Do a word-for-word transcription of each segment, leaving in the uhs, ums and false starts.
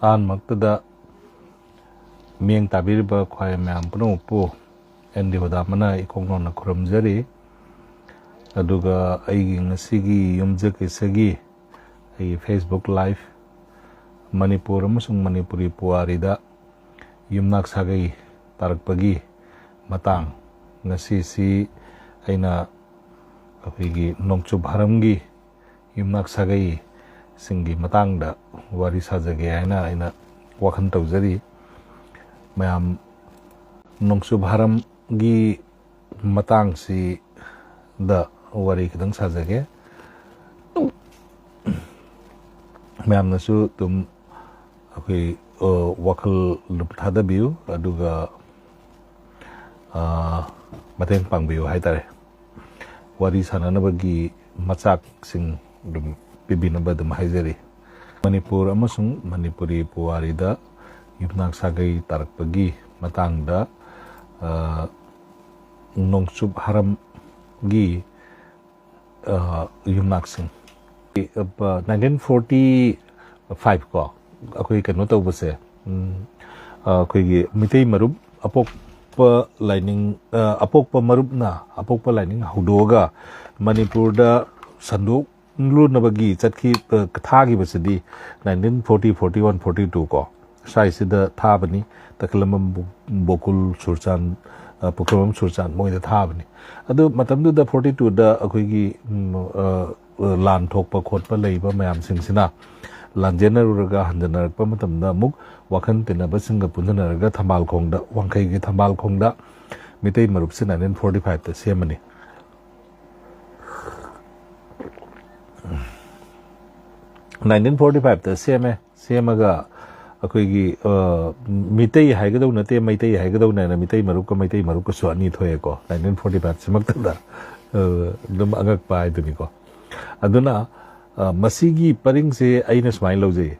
ꯑꯍꯥꯟꯕꯃꯛꯇꯗ ꯃꯤꯠꯌꯦꯡ ꯇꯥꯕꯤꯔꯤꯕ ꯈ꯭ꯋꯥꯏ ꯃꯌꯥꯝ ꯄꯨꯝꯅꯃꯛꯄꯨ ꯑꯦꯟ ꯗꯤ ꯍꯣꯗꯥꯃꯅ ꯏꯀꯣꯛ ꯅꯧꯅ ꯈꯨꯔꯨꯝꯖꯔꯤ꯫ ꯑꯗꯨꯒ ꯑꯩꯒꯤ ꯉꯁꯤꯒꯤ ꯌꯨꯝꯖꯀꯩꯁꯒꯤ ꯑꯩꯒꯤ Facebook live, ꯃꯅꯤꯄꯨꯔ ꯑꯃꯁꯨꯡ ꯃꯅꯤꯄꯨꯔꯤ ꯄꯨꯋꯥꯔꯤꯗ ꯌꯨꯝꯅꯥꯛ ꯁꯥꯒꯩ ꯇꯥꯔꯛꯄꯒꯤ ꯃꯇꯥꯡ, ꯉꯁꯤꯁꯤ ꯑꯩꯅ ꯑꯩꯈꯣꯏꯒꯤ ꯅꯣꯡꯆꯨꯞ ꯍꯥꯔꯝꯒꯤ ꯌꯨꯝꯅꯥꯛ ꯁꯥꯒꯩꯁꯤꯡꯒꯤ ꯃꯇꯥꯡꯗ ꯋꯥꯔꯤ ꯁꯥꯖꯒꯦ ꯍꯥꯏꯅ ꯑꯩꯅ ꯋꯥꯈꯜ ꯇꯧꯖꯔꯤ꯫ ꯃꯌꯥꯝ, ꯅꯣꯡꯆꯨꯞ ꯍꯥꯔꯝꯒꯤ ꯃꯇꯥꯡꯁꯤꯗ ꯋꯥꯔꯤ ꯈꯤꯇꯪ ꯁꯥꯖꯒꯦ꯫ ꯃꯌꯥꯝꯅꯁꯨ ꯑꯗꯨꯝ ꯑꯩꯈꯣꯏ, ꯑ, ꯋꯥꯈꯜ ꯑꯗꯨꯝ ꯊꯥꯗꯕꯤꯌꯨ, ꯑꯗꯨꯒ, ꯑ, ꯃꯇꯦꯡ ꯄꯥꯡꯕꯤꯌꯨ ꯍꯥꯏꯇꯥꯔꯦ꯫ ꯋꯥꯔꯤ ꯁꯥꯟꯅꯅꯕꯒꯤ ꯃꯆꯥꯛꯁꯤꯡ ꯑꯗꯨꯝ ꯄꯤꯕꯤꯅꯕ ꯑꯗꯨꯝ ꯍꯥꯏꯖꯔꯤ꯫ ꯃꯅꯤꯄꯨꯔ ꯑꯃꯁꯨꯡ ꯃꯅꯤꯄꯨꯔꯤ ꯄꯨꯋꯥꯔꯤꯗ ꯌꯨꯝꯅꯥꯛ ꯁꯥꯒꯩ ꯇꯥꯔꯛꯄꯒꯤ ꯃꯇꯥꯡꯗ, ꯑ, ꯅꯣꯡꯆꯨꯞ ꯍꯥꯔꯝꯒꯤ, ꯑ, ꯌꯨꯝꯅꯥꯛꯁꯤꯡ꯫ ꯑ, nineteen forty five ꯀꯣ, ꯑꯩꯈꯣꯏ ꯀꯩꯅꯣ ꯇꯧꯕꯁꯦ, ꯎꯝ, ꯑ, ꯑꯩꯈꯣꯏꯒꯤ ꯃꯤꯇꯩ ꯃꯔꯨꯞ ꯑꯄꯣꯛꯄ ꯂꯥꯏꯅꯤꯡ, ꯑ, ꯑꯄꯣꯛꯄ ꯃꯔꯨꯞꯅ ꯑꯄꯣꯛꯄ ꯂꯥꯏꯅꯤꯡ ꯍꯧꯗꯣꯛꯑꯒ ꯃꯅꯤꯄꯨꯔꯗ ꯁꯟꯗꯣꯛꯂꯨꯅꯕꯒꯤ ꯆꯠꯈꯤ-, ꯑ, ꯊꯥꯈꯤꯕꯁꯤꯗꯤ nineteen forty, forty one, forty two ꯀꯣ, ꯁ꯭ꯋꯥꯏꯁꯤꯗ ꯊꯥꯕꯅꯤ꯫ ꯇꯈꯦꯂꯝꯕꯝ ꯕꯣ-, ꯕꯣꯀꯨꯜ ꯁꯨꯔꯆꯥꯟ, ꯑ, ꯄꯨꯈ꯭ꯔꯝꯕꯝ ꯁꯨꯔꯆꯥꯟ ꯃꯣꯏꯗ ꯊꯥꯕꯅꯤ꯫ ꯑꯗꯨ ꯃꯇꯝꯗꯨꯗ forty twoꯗ ꯑꯩꯈꯣꯏꯒꯤ, ꯎꯝ, ꯑ, ꯂꯥꯟ ꯊꯣꯛꯄ ꯈꯣꯠꯄ ꯂꯩꯕ ꯃꯌꯥꯝꯁꯤꯡꯁꯤꯅ ꯂꯥꯟꯖꯦꯟꯅꯔꯨꯔꯒ ꯍꯟꯖꯟꯅꯔꯛꯄ ꯃꯇꯝꯗ ꯑꯃꯨꯛ ꯋꯥꯈꯜ ꯇꯤꯟꯅꯕꯁꯤꯡꯒ ꯄꯨꯟꯁꯤꯟꯅꯔꯒ ꯊꯝꯕꯥꯜꯈꯣꯡꯗ, ꯋꯥꯡꯈꯩꯒꯤ ꯊꯝꯕꯥꯜꯈꯣꯡꯗ ꯃꯤꯇꯩ ꯃꯔꯨꯞꯁꯦ nineteen forty fiveꯇ ꯁꯦꯝꯃꯅꯤ꯫ Nineteen forty fiveꯇ ꯁꯦꯝꯃꯦ꯫ ꯁꯦꯝꯃꯒ ꯑꯩꯈꯣꯏꯒꯤ, ꯑ, ꯃꯤꯇꯩ ꯍꯥꯏꯒꯗꯧ ꯅꯠꯇꯦ, ꯃꯩꯇꯩ ꯍꯥꯏꯒꯗꯧꯅꯦꯅ ꯃꯤꯇꯩ ꯃꯔꯨꯞꯀ ꯃꯩꯇꯩ ꯃꯔꯨꯞꯀꯁꯨ ꯑꯅꯤ ꯊꯣꯛꯑꯦꯀꯣ, nineteen forty five ꯁꯤꯃꯛꯇꯗ꯫ ꯑ, ꯑꯗꯨꯝ ꯑꯉꯛꯄ ꯍꯥꯏꯗꯨꯅꯤꯀꯣ꯫ ꯑꯗꯨꯅ, ꯑ, ꯃꯁꯤꯒꯤ ꯄꯔꯤꯡꯁꯦ ꯑꯩꯅ ꯁꯨꯃꯥꯏꯅ ꯂꯧꯖꯩ꯫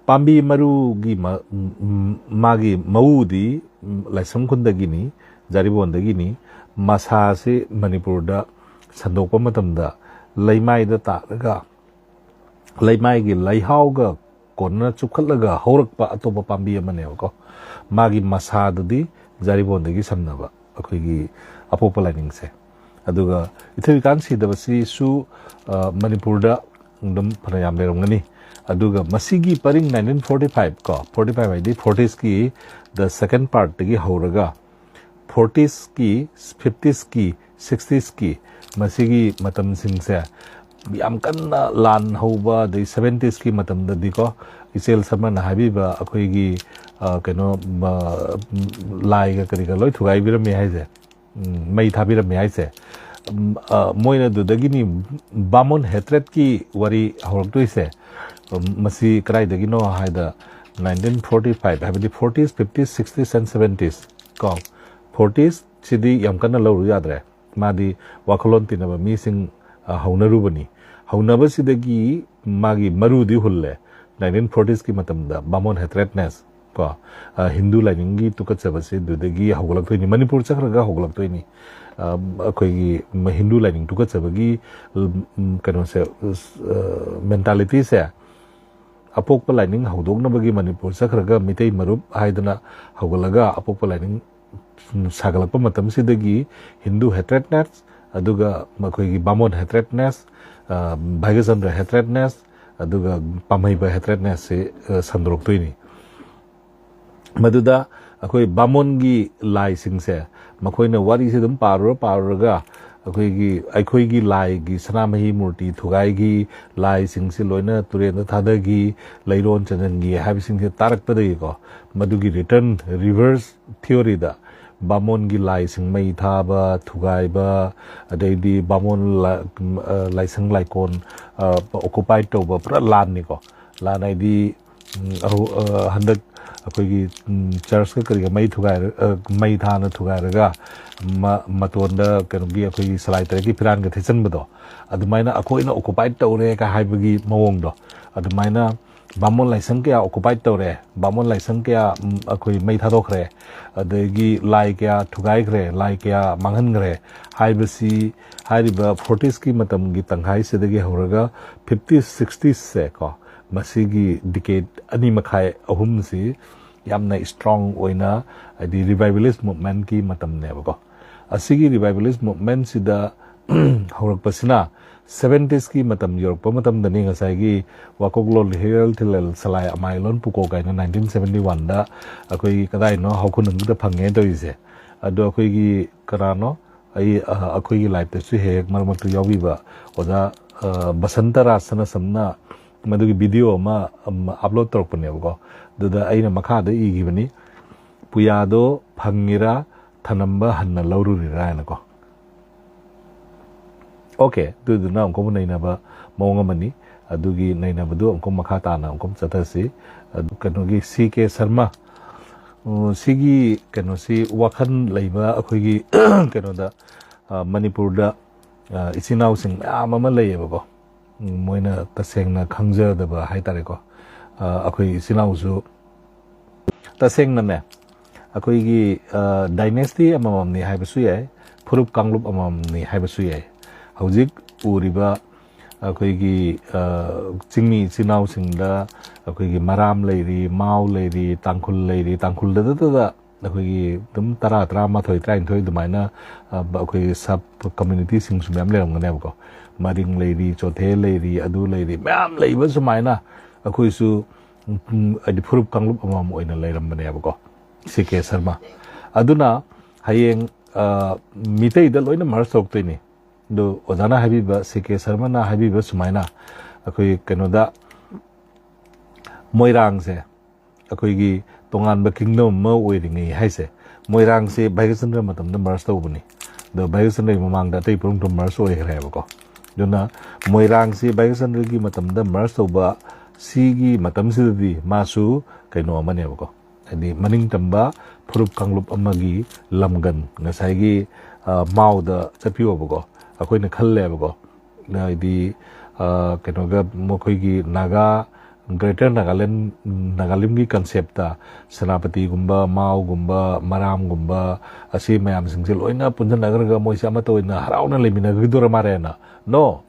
ꯄꯥꯝꯕꯤ ꯃꯔꯨꯒꯤ ꯃ-, ꯝ-, ꯃꯥꯒꯤ ꯃꯎꯗꯤ, ꯝ, ꯂꯥꯏꯁ꯭ꯔꯝ ꯈꯨꯟꯗꯒꯤꯅꯤ, ꯖꯥꯔꯤꯕꯣꯟꯗꯒꯤꯅꯤ꯫ ꯃꯁꯥꯁꯤ ꯃꯅꯤꯄꯨꯔꯗ ꯁꯟꯗꯣꯛꯄ ꯃꯇꯝꯗ ꯂꯩꯃꯥꯏꯗ ꯇꯥꯔꯒ ꯂꯩꯃꯥꯏꯒꯤ ꯂꯩꯍꯥꯎꯒ ꯀꯣꯟꯅ ꯆꯨꯞꯈꯠꯂꯒ ꯍꯧꯔꯛꯄ ꯑꯇꯣꯞꯄ ꯄꯥꯝꯕꯤ ꯑꯃꯅꯦꯕꯀꯣ꯫ ꯃꯥꯒꯤ ꯃꯁꯥꯗꯨꯗꯤ ꯖꯥꯔꯤꯕꯣꯟꯗꯒꯤ ꯁꯝꯅꯕ ꯑꯩꯈꯣꯏꯒꯤ ꯑꯄꯣꯛꯄ ꯂꯥꯏꯅꯤꯡꯁꯦ꯫ ꯑꯗꯨꯒ ꯏꯊꯤꯜꯀꯥꯟ ꯁꯤꯗꯕꯁꯤꯁꯨ, ꯑ, ꯃꯅꯤꯄꯨꯔꯗ ꯑꯗꯨꯝ ꯐꯅꯌꯥꯝ ꯂꯩꯔꯝꯒꯅꯤ꯫ ꯑꯗꯨꯒ ꯃꯁꯤꯒꯤ ꯄꯔꯤꯡ nineteen forty five ꯀꯣ, forty five ꯍꯥꯏꯗꯤ fortiesꯀꯤ the second partꯇꯒꯤ ꯍꯧꯔꯒ fortiesꯀꯤ, fiftiesꯀꯤ, sixtiesꯀꯤ ꯃꯁꯤꯒꯤ ꯃꯇꯝꯁꯤꯡꯁꯦ ꯌꯥꯝ ꯀꯟꯅ ꯂꯥꯟ ꯍꯧꯕ, ꯑꯗꯩ seventiesꯀꯤ ꯃꯇꯝꯗꯗꯤꯀꯣ, ꯏꯆꯦꯜ ꯁꯃꯔꯅ ꯍꯥꯏꯕꯤꯕ ꯑꯩꯈꯣꯏꯒꯤ, ꯑ, ꯀꯩꯅꯣ, ꯃ-, ꯂꯥꯏꯒ ꯀꯔꯤꯒ ꯂꯣꯏ ꯊꯨꯒꯥꯏꯕꯤꯔꯝꯃꯤ ꯍꯥꯏꯁꯦ, ꯎꯝ, ꯃꯩ ꯊꯥꯕꯤꯔꯝꯃꯤ ꯍꯥꯏꯁꯦ, ꯎꯝ, ꯑ, ꯃꯣꯏꯅ ꯑꯗꯨꯗꯒꯤꯅꯤ ꯕꯥꯃꯣꯟ hatredꯀꯤ ꯋꯥꯔꯤ ꯍꯧꯔꯛꯇꯣꯏꯁꯦ꯫ ꯎꯝ, ꯃꯁꯤ ꯀꯗꯥꯏꯗꯒꯤꯅꯣ ꯍꯥꯏꯗ nineteen forty five, ꯍꯥꯏꯕꯗꯤ forties, fifties, sixties and seventies ꯀꯣ꯫ Forties ꯁꯤꯗꯤ ꯌꯥꯝ ꯀꯟꯅ ꯂꯧꯔꯨ ꯌꯥꯗ꯭ꯔꯦ, ꯃꯥꯗꯤ ꯋꯥꯈꯜꯂꯣꯟ ꯇꯤꯟꯅꯕ ꯃꯤꯁꯤꯡ, ꯑ, ꯍꯧꯅꯔꯨꯕꯅꯤ꯫ ꯍꯧꯅꯕꯁꯤꯗꯒꯤ ꯃꯥꯒꯤ ꯃꯔꯨꯗꯤ ꯍꯨꯜꯂꯦ nineteen fortiesꯀꯤ ꯃꯇꯝꯗ ꯕꯥꯃꯣꯟ hatredness ꯀꯣ, ꯑ, ꯍꯤꯟꯗꯨ ꯂꯥꯏꯅꯤꯡꯒꯤ ꯇꯨꯀꯠꯆꯕꯁꯦ ꯑꯗꯨꯗꯒꯤ ꯍꯧꯒꯠꯂꯛꯇꯣꯏꯅꯤ, ꯃꯅꯤꯄꯨꯔ ꯆꯠꯈ꯭ꯔꯒ ꯍꯧꯒꯠꯂꯛꯇꯣꯏꯅꯤ꯫ ꯑ, ꯑꯩꯈꯣꯏꯒꯤ ꯃ-, ꯍꯤꯟꯗꯨ ꯂꯥꯏꯅꯤꯡ ꯇꯨꯀꯠꯆꯕꯒꯤ, ꯎꯝ, ꯀꯩꯅꯣꯁꯦ, ꯑ, mentalityꯁꯦ ꯑꯄꯣꯛꯄ ꯂꯥꯏꯅꯤꯡ ꯍꯧꯗꯣꯛꯅꯕꯒꯤ ꯃꯅꯤꯄꯨꯔ ꯆꯠꯈ꯭ꯔꯒ ꯃꯤꯇꯩ ꯃꯔꯨꯞ ꯍꯥꯏꯗꯅ ꯍꯧꯒꯠꯂꯒ ꯑꯄꯣꯛꯄ ꯂꯥꯏꯅꯤꯡ ꯁꯥꯒꯠꯂꯛꯄ ꯃꯇꯝꯁꯤꯗꯒꯤ ꯍꯤꯟꯗꯨ hatredness, ꯑꯗꯨꯒ ꯃꯈꯣꯏꯒꯤ ꯕꯥꯃꯣꯟ hatredness, ꯑ, ꯚꯥꯒ꯭ꯌꯆꯟꯗ꯭ꯔ hatredness, ꯑꯗꯨꯒ ꯄꯥꯝꯍꯩꯕ hatrednessꯁꯤ, ꯑ, ꯁꯟꯗꯣꯔꯛꯇꯣꯏꯅꯤ꯫ ꯃꯗꯨꯗ ꯑꯩꯈꯣꯏ ꯕꯥꯃꯣꯟꯒꯤ ꯂꯥꯏꯁꯤꯡꯁꯦ ꯃꯈꯣꯏꯅ ꯋꯥꯔꯤꯁꯦ ꯑꯗꯨꯝ ꯄꯥꯔꯨꯔ ꯄꯥꯔꯨꯔꯒ ꯑꯩꯈꯣꯏꯒꯤ, ꯑꯩꯈꯣꯏꯒꯤ ꯂꯥꯏꯒꯤ ꯁꯅꯥꯃꯍꯤ ꯃꯨꯔꯇꯤ ꯊꯨꯒꯥꯏꯈꯤ, ꯂꯥꯏꯁꯤꯡꯁꯦ ꯂꯣꯏꯅ ꯇꯨꯔꯦꯟꯗ ꯊꯥꯗꯈꯤ, ꯂꯩꯔꯣꯟ ꯆꯟꯍꯟꯈꯤ ꯍꯥꯏꯕꯁꯤꯡꯁꯦ ꯇꯥꯔꯛꯄꯗꯒꯤꯀꯣ, ꯃꯗꯨꯒꯤ return reverse theoryꯗ ꯕꯥꯃꯣꯟꯒꯤ ꯂꯥꯏꯁꯤꯡ ꯃꯩ ꯊꯥꯕ, ꯊꯨꯒꯥꯏꯕ, ꯑꯗꯩꯗꯤ ꯕꯥꯃꯣꯟ ꯂꯥ-, ꯑ, ꯂꯥꯏꯁꯪ ꯂꯥꯏꯀꯣꯟ, ꯑ, occupied ꯇꯧꯕ ꯄꯨꯔꯥ ꯂꯥꯟꯅꯤꯀꯣ꯫ ꯂꯥꯟ ꯍꯥꯏꯗꯤ, ꯎꯝ, ꯑꯍꯧ-, ꯑ, ꯍꯟꯗꯛ ꯑꯩꯈꯣꯏꯒꯤ, ꯎꯝ, churchꯀ ꯀꯔꯤꯒ ꯃꯩ ꯊꯨꯒꯥꯏꯔ-, ꯑ, ꯃꯩ ꯊꯥꯅ ꯊꯨꯒꯥꯏꯔꯒ ꯃ-, ꯃꯇꯣꯟꯗ ꯀꯩꯅꯣꯒꯤ ꯑꯩꯈꯣꯏꯒꯤ ꯁꯂꯥꯏ ꯇꯔꯦꯠꯀꯤ ꯐꯤꯔꯥꯟꯒ ꯊꯦꯠꯆꯟꯕꯗꯣ, ꯑꯗꯨꯃꯥꯏꯅ ꯑꯩꯈꯣꯏꯅ occupied ꯇꯧꯔꯦꯒ ꯍꯥꯏꯕꯒꯤ ꯃꯑꯣꯡꯗꯣ, ꯑꯗꯨꯃꯥꯏꯅ ꯕꯥꯃꯣꯟ ꯂꯥꯏꯁꯪ ꯀꯌꯥ occupied ꯇꯧꯔꯦ, ꯕꯥꯃꯣꯟ ꯂꯥꯏꯁꯪ ꯀꯌꯥ, ꯎꯝ, ꯑꯩꯈꯣꯏ ꯃꯩ ꯊꯥꯗꯣꯛꯈ꯭ꯔꯦ, ꯑꯗꯒꯤ ꯂꯥꯏ ꯀꯌꯥ ꯊꯨꯒꯥꯏꯈ꯭ꯔꯦ, ꯂꯥꯏ ꯀꯌꯥ ꯃꯥꯡꯍꯟꯈ꯭ꯔꯦ ꯍꯥꯏꯕꯁꯤ ꯍꯥꯏꯔꯤꯕ fortiesꯀꯤ ꯃꯇꯝꯒꯤ ꯇꯪꯈꯥꯏꯁꯤꯗꯒꯤ ꯍꯧꯔꯒ fifties, sixtiesꯁꯦ ꯀꯣ, ꯃꯁꯤꯒꯤ ꯗꯤꯀꯦꯠ ꯑꯅꯤ ꯃꯈꯥꯏ ꯑꯍꯨꯝꯁꯤ ꯌꯥꯝꯅ ꯏꯁꯇ꯭ꯔꯣꯡ ꯑꯣꯏꯅ, ꯍꯥꯏꯗꯤ revivalist movementꯀꯤ ꯃꯇꯝꯅꯦꯕꯀꯣ꯫ ꯑꯁꯤꯒꯤ revivalist movementꯁꯤꯗ ꯍꯧꯔꯛꯄꯁꯤꯅ seventies ꯀꯤ ꯃꯇꯝ ꯌꯧꯔꯛꯄ ꯃꯇꯝꯗꯅꯤ, ꯉꯁꯥꯏꯒꯤ ꯋꯥꯀꯣꯛꯂꯣꯟ ꯍꯤꯔꯦꯜ ꯊꯤꯂꯦꯜ ꯁꯂꯥꯏ ꯑꯃꯥꯏꯂꯣꯟ ꯄꯨꯀꯣꯛ ꯀꯥꯏꯅ nineteen seventy one ꯗ ꯑꯩꯈꯣꯏꯒꯤ ꯀꯗꯥꯏꯅꯣ ꯍꯧꯈꯨꯟ ꯑꯃꯗ ꯐꯪꯉꯦ ꯇꯧꯔꯤꯁꯦ꯫ ꯑꯗꯣ ꯑꯩꯈꯣꯏꯒꯤ ꯀꯅꯥꯅꯣ, ꯑꯩ, ꯑ, ꯑꯩꯈꯣꯏꯒꯤ ꯂꯥꯏꯐꯇꯁꯨ ꯍꯦꯛ ꯍꯦꯛ ꯃꯔꯛ ꯃꯔꯛꯇ ꯌꯥꯎꯕꯤꯕ ꯑꯣꯖꯥ, ꯑ, ꯕꯁꯟꯇ ꯔꯥꯖ ꯁꯅꯥꯁꯝꯅ ꯃꯗꯨꯒꯤ ꯚꯤꯗꯤꯑꯣ ꯑꯃ, ꯑꯝ, ꯑꯞꯂꯣꯗ ꯇꯧꯔꯛꯄꯅꯦꯕꯀꯣ꯫ ꯑꯗꯨꯗ ꯑꯩꯅ ꯃꯈꯥꯗ ꯏꯈꯤꯕꯅꯤ, "ꯄꯨꯌꯥꯗꯣ ꯐꯪꯉꯤꯔꯥ, ꯊꯅꯝꯕ ꯍꯟꯅ ꯂꯧꯔꯨꯔꯤꯔꯥ?" ꯍꯥꯏꯅꯀꯣ꯫ ꯑꯣꯀꯦ, ꯑꯗꯨꯗꯨꯅ ꯑꯃꯨꯛꯀ ꯅꯩꯅꯕ ꯃꯑꯣꯡ ꯑꯃꯅꯤ꯫ ꯑꯗꯨꯒꯤ ꯅꯩꯅꯕꯗꯨ ꯑꯃꯨꯛꯀ ꯃꯈꯥ ꯇꯥꯅ ꯑꯃꯨꯛꯀ ꯆꯠꯊꯁꯤ꯫ ꯑꯗꯨ ꯀꯩꯅꯣꯒꯤ ꯁꯤ ꯀꯦ ꯁꯔꯃ, ꯎꯝ, ꯁꯤꯒꯤ ꯀꯩꯅꯣꯁꯤ ꯋꯥꯈꯜ ꯂꯩꯕ ꯑꯩꯈꯣꯏꯒꯤ ꯀꯩꯅꯣꯗ, ꯑ, ꯃꯅꯤꯄꯨꯔꯗ, ꯑ, ꯏꯆꯤꯟ ꯏꯅꯥꯎꯁꯤꯡ ꯃꯌꯥꯝ ꯑꯃ ꯂꯩꯌꯦꯕꯀꯣ꯫ ꯎꯝ, ꯃꯣꯏꯅ ꯇꯁꯦꯡꯅ ꯈꯪꯖꯗꯕ ꯍꯥꯏꯇꯥꯔꯦꯀꯣ꯫ ꯑ, ꯑꯩꯈꯣꯏ ꯏꯆꯤꯟ ꯏꯅꯥꯎꯁꯨ ꯇꯁꯦꯡꯅꯅꯦ, ꯑꯩꯈꯣꯏꯒꯤ, ꯑ, dynasty ꯑꯃꯃꯝꯅꯤ ꯍꯥꯏꯕꯁꯨ ꯌꯥꯏ, ꯐꯨꯔꯨꯞ ꯀꯥꯡꯂꯨꯞ ꯑꯃꯃꯝꯅꯤ ꯍꯥꯏꯕꯁꯨ ꯌꯥꯏ꯫ ꯍꯧꯖꯤꯛ ꯎꯔꯤꯕ ꯑꯩꯈꯣꯏꯒꯤ, ꯑ, ꯆꯤꯡꯃꯤ ꯏꯆꯤꯟ ꯏꯅꯥꯎꯁꯤꯡꯗ ꯑꯩꯈꯣꯏꯒꯤ ꯃꯔꯥꯝ ꯂꯩꯔꯤ, ꯃꯥꯎ ꯂꯩꯔꯤ, ꯇꯥꯡꯈꯨꯜ ꯂꯩꯔꯤ, ꯇꯥꯡꯈꯨꯜꯗꯇꯗ ꯑꯩꯈꯣꯏꯒꯤ ꯑꯗꯨꯝ ꯇꯔꯥ, ꯇꯔꯥꯃꯥꯊꯣꯏ, ꯇꯔꯥꯅꯤꯊꯣꯏ ꯑꯗꯨꯃꯥꯏꯅ, ꯑ, ꯑꯩꯈꯣꯏꯒꯤ sub communityꯁꯤꯡꯁꯨ ꯃꯌꯥꯝ ꯂꯩꯔꯝꯒꯅꯦꯕꯀꯣ꯫ ꯃꯔꯤꯡ ꯂꯩꯔꯤ, ꯆꯣꯊꯦ ꯂꯩꯔꯤ, ꯑꯗꯨ ꯂꯩꯔꯤ, ꯃꯌꯥꯝ ꯂꯩꯕ ꯁꯨꯃꯥꯏꯅ ꯑꯩꯈꯣꯏꯁꯨ, ꯎꯝ, ꯍꯥꯏꯗꯤ ꯐꯨꯔꯨꯞ ꯀꯥꯡꯂꯨꯞ ꯑꯃꯃꯝ ꯑꯣꯏꯅ ꯂꯩꯔꯝꯕꯅꯦꯕꯀꯣ, ꯁꯤ ꯀꯦ ꯁꯔꯃ꯫ ꯑꯗꯨꯅ ꯍꯌꯦꯡ, ꯑ, ꯃꯤꯇꯩꯗ ꯂꯣꯏꯅ merge ꯇꯧꯔꯛꯇꯣꯏꯅꯤ꯫ ꯑꯗꯨ ꯑꯣꯖꯥꯅ ꯍꯥꯏꯕꯤꯕ, ꯁꯤ ꯀꯦ ꯁꯔꯃꯅ ꯍꯥꯏꯕꯤꯕ ꯁꯨꯃꯥꯏꯅ, ꯑꯩꯈꯣꯏ ꯀꯩꯅꯣꯗ, ꯃꯣꯏꯔꯥꯡꯁꯦ ꯑꯩꯈꯣꯏꯒꯤ ꯇꯣꯉꯥꯟꯕ kingdom ꯑꯃ ꯑꯣꯏꯔꯤꯉꯩ ꯍꯥꯏꯁꯦ, ꯃꯣꯏꯔꯥꯡꯁꯦ ꯚꯥꯒ꯭ꯌꯆꯟꯗ꯭ꯔ ꯃꯇꯝꯗ merge ꯇꯧꯕꯅꯤ꯫ ꯑꯗꯣ ꯚꯥꯒ꯭ꯌꯆꯟꯗ꯭ꯔꯒꯤ ꯃꯃꯥꯡꯗ ꯑꯇꯩ ꯄꯨꯝꯅꯃꯛꯇ merge ꯑꯣꯏꯈ꯭ꯔꯦꯕꯀꯣ꯫ ꯑꯗꯨꯅ ꯃꯣꯏꯔꯥꯡꯁꯤ ꯚꯥꯒ꯭ꯌꯆꯟꯗ꯭ꯔꯒꯤ ꯃꯇꯝꯗ merge ꯇꯧꯕ, ꯁꯤꯒꯤ ꯃꯇꯝꯁꯤꯗꯗꯤ ꯃꯥꯁꯨ ꯀꯩꯅꯣ ꯑꯃꯅꯦꯕꯀꯣ, ꯍꯥꯏꯗꯤ ꯃꯅꯤꯡ ꯇꯝꯕ ꯐꯨꯔꯨꯞ ꯀꯥꯡꯂꯨꯞ ꯑꯃꯒꯤ ꯂꯝꯒꯟ, ꯉꯁꯥꯏꯒꯤ, ꯑ, ꯃꯥꯎꯗ ꯆꯠꯄꯤꯌꯣꯕꯀꯣ, ꯑꯩꯈꯣꯏꯅ ꯈꯜꯂꯦꯕꯀꯣ꯫ ꯍꯥꯏꯗꯤ, ꯑ, ꯀꯩꯅꯣꯒ ꯃꯈꯣꯏꯒꯤ ꯅꯥꯒꯥ, Greater Nagaland, ꯅꯥꯒꯥꯂꯦꯟꯒꯤ conceptꯇ ꯁꯦꯅꯥꯄꯇꯤꯒꯨꯝꯕ, ꯃꯥꯎꯒꯨꯝꯕ, ꯃꯔꯥꯝꯒꯨꯝꯕ, ꯑꯁꯤ ꯃꯌꯥꯝꯁꯤꯡꯁꯦ ꯂꯣꯏꯅ ꯄꯨꯟꯁꯤꯟꯅꯈ꯭ꯔꯒ ꯃꯣꯏꯁꯦ ꯑꯃꯠꯇ ꯑꯣꯏꯅ ꯍꯔꯥꯎꯅ ꯂꯩꯃꯤꯟꯅꯒꯗꯣꯔ ꯃꯥꯜꯂꯦꯅ꯫ No!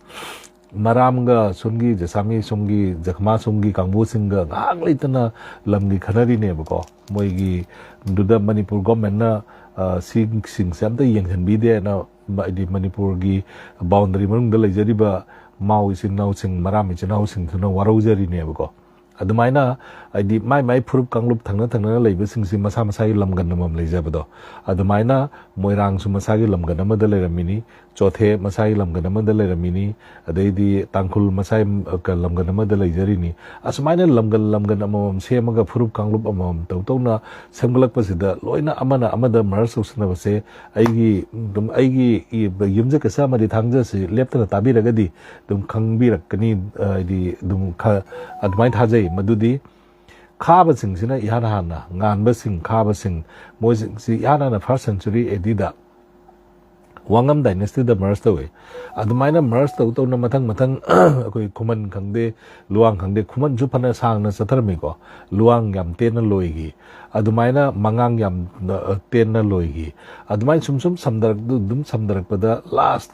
ꯃꯔꯥꯝꯒ ꯁꯣꯝꯒꯤ ꯖꯁꯥꯃꯤ ꯁꯣꯝꯒꯤ ꯖꯈꯃꯥ ꯁꯣꯝꯒꯤ ꯀꯥꯡꯕꯨꯁꯤꯡꯒ ꯉꯥꯏꯍꯥꯛ ꯂꯩꯇꯅ ꯂꯝꯒꯤ ꯈꯟꯅꯔꯤꯅꯦꯕꯀꯣ꯫ ꯃꯣꯏꯒꯤ ꯗꯨꯗ ꯃꯅꯤꯄꯨꯔ ꯒꯣꯔꯃꯦꯟꯅ, ꯑ, ꯁꯤꯁꯤꯡꯁꯦ ꯑꯝꯇ ꯌꯦꯡꯁꯤꯟꯕꯤꯗꯦꯅ, ꯍꯥꯏꯗꯤ ꯃꯅꯤꯄꯨꯔꯒꯤ ꯕꯥꯎꯟꯗꯔꯤ ꯃꯅꯨꯡꯗ ꯂꯩꯖꯔꯤꯕ ꯃꯥꯎ ꯏꯆꯤꯟ ꯏꯅꯥꯎꯁꯤꯡ, ꯃꯔꯥꯝ ꯏꯆꯤꯟ ꯏꯅꯥꯎꯁꯤꯡꯗꯨꯅ ꯋꯥꯔꯧꯖꯔꯤꯅꯦꯕꯀꯣ꯫ ꯑꯗꯨꯃꯥꯏꯅ ꯍꯥꯏꯗꯤ ꯃꯥꯏ ꯃꯥꯏ ꯐꯨꯔꯨꯞ ꯀꯥꯡꯂꯨꯞ ꯊꯪꯅ ꯊꯪꯅꯅ ꯂꯩꯕꯁꯤꯡꯁꯤ ꯃꯁꯥ ꯃꯁꯥꯒꯤ ꯂꯝꯒꯟ ꯑꯃꯃꯝ ꯂꯩꯖꯕꯗꯣ, ꯑꯗꯨꯃꯥꯏꯅ ꯃꯣꯏꯔꯥꯡꯁꯨ ꯃꯁꯥꯒꯤ ꯂꯝꯒꯟ ꯑꯃꯗ ꯂꯩꯔꯝꯃꯤꯅꯤ, ꯆꯣꯊꯦ ꯃꯁꯥꯒꯤ ꯂꯝꯒꯟ ꯑꯃꯗ ꯂꯩꯔꯝꯃꯤꯅꯤ, ꯑꯗꯩꯗꯤ ꯇꯥꯡꯈꯨꯜ ꯃꯁꯥꯒꯤ ꯂꯝꯒꯟ ꯑꯃꯗ ꯂꯩꯖꯔꯤꯅꯤ꯫ ꯑꯁꯨꯃꯥꯏꯅ ꯂꯝꯒꯟ ꯂꯝꯒꯟ ꯑꯃꯃꯝ ꯁꯦꯝꯃꯒ ꯐꯨꯔꯨꯞ ꯀꯥꯡꯂꯨꯞ ꯑꯃꯃꯝ ꯇꯧ ꯇꯧꯅ ꯁꯦꯝꯒꯠꯂꯛꯄꯁꯤꯗ ꯂꯣꯏꯅ ꯑꯃꯅ ꯑꯃꯗ ꯃꯔꯁ ꯇꯧꯁꯤꯟꯅꯕꯁꯦ ꯑꯩꯒꯤ ꯑꯗꯨꯝ ꯑꯩꯒꯤ ꯌꯨꯝꯁ ꯀꯩꯁꯥ ꯑꯃꯗꯤ ꯊꯥꯡꯖꯁꯤ ꯂꯦꯞꯇꯅ ꯇꯥꯕꯤꯔꯒꯗꯤ ꯑꯗꯨꯝ ꯈꯪꯕꯤꯔꯛꯀꯅꯤ꯫ ꯍꯥꯏꯗꯤ ꯑꯗꯨꯝ ꯈ-, ꯑꯗꯨꯃꯥꯏꯅ ꯊꯥꯖꯩ꯫ ꯃꯗꯨꯗꯤ ꯈꯥꯕꯁꯤꯡꯁꯤꯅ ꯏꯍꯥꯟ ꯍꯥꯟꯅ, ꯉꯥꯟꯕꯁꯤꯡ, ꯈꯥꯕꯁꯤꯡ, ꯃꯣꯏꯁꯤꯡꯁꯤ ꯏꯍꯥꯟ ꯍꯥꯟꯅ first century A D the ꯋꯥꯉꯝ dynasty the merge ꯇꯧꯏ꯫ ꯑꯗꯨꯃꯥꯏꯅ merge ꯇꯧ ꯇꯧꯅ ꯃꯊꯪ ꯃꯊꯪ ꯑꯩꯈꯣꯏ ꯈꯨꯃꯟ ꯈꯪꯗꯦ, ꯂꯨꯋꯥꯡ ꯈꯪꯗꯦ, ꯈꯨꯃꯟꯁꯨ ꯐꯅ ꯁꯥꯡꯅ ꯆꯠꯊꯔꯝꯃꯤꯀꯣ꯫ ꯂꯨꯋꯥꯡ ꯌꯥꯝ ꯇꯦꯟꯅ ꯂꯣꯏꯈꯤ, ꯑꯗꯨꯃꯥꯏꯅ ꯃꯉꯥꯡ ꯌꯥꯝ, ꯑ, ꯇꯦꯟꯅ ꯂꯣꯏꯈꯤ꯫ ꯑꯗꯨꯃꯥꯏꯅ ꯁꯨꯝ ꯁꯨꯝ ꯁꯝꯊꯔꯛ-, ꯑꯗꯨꯝ ꯁꯝꯊꯔꯛꯄꯗ last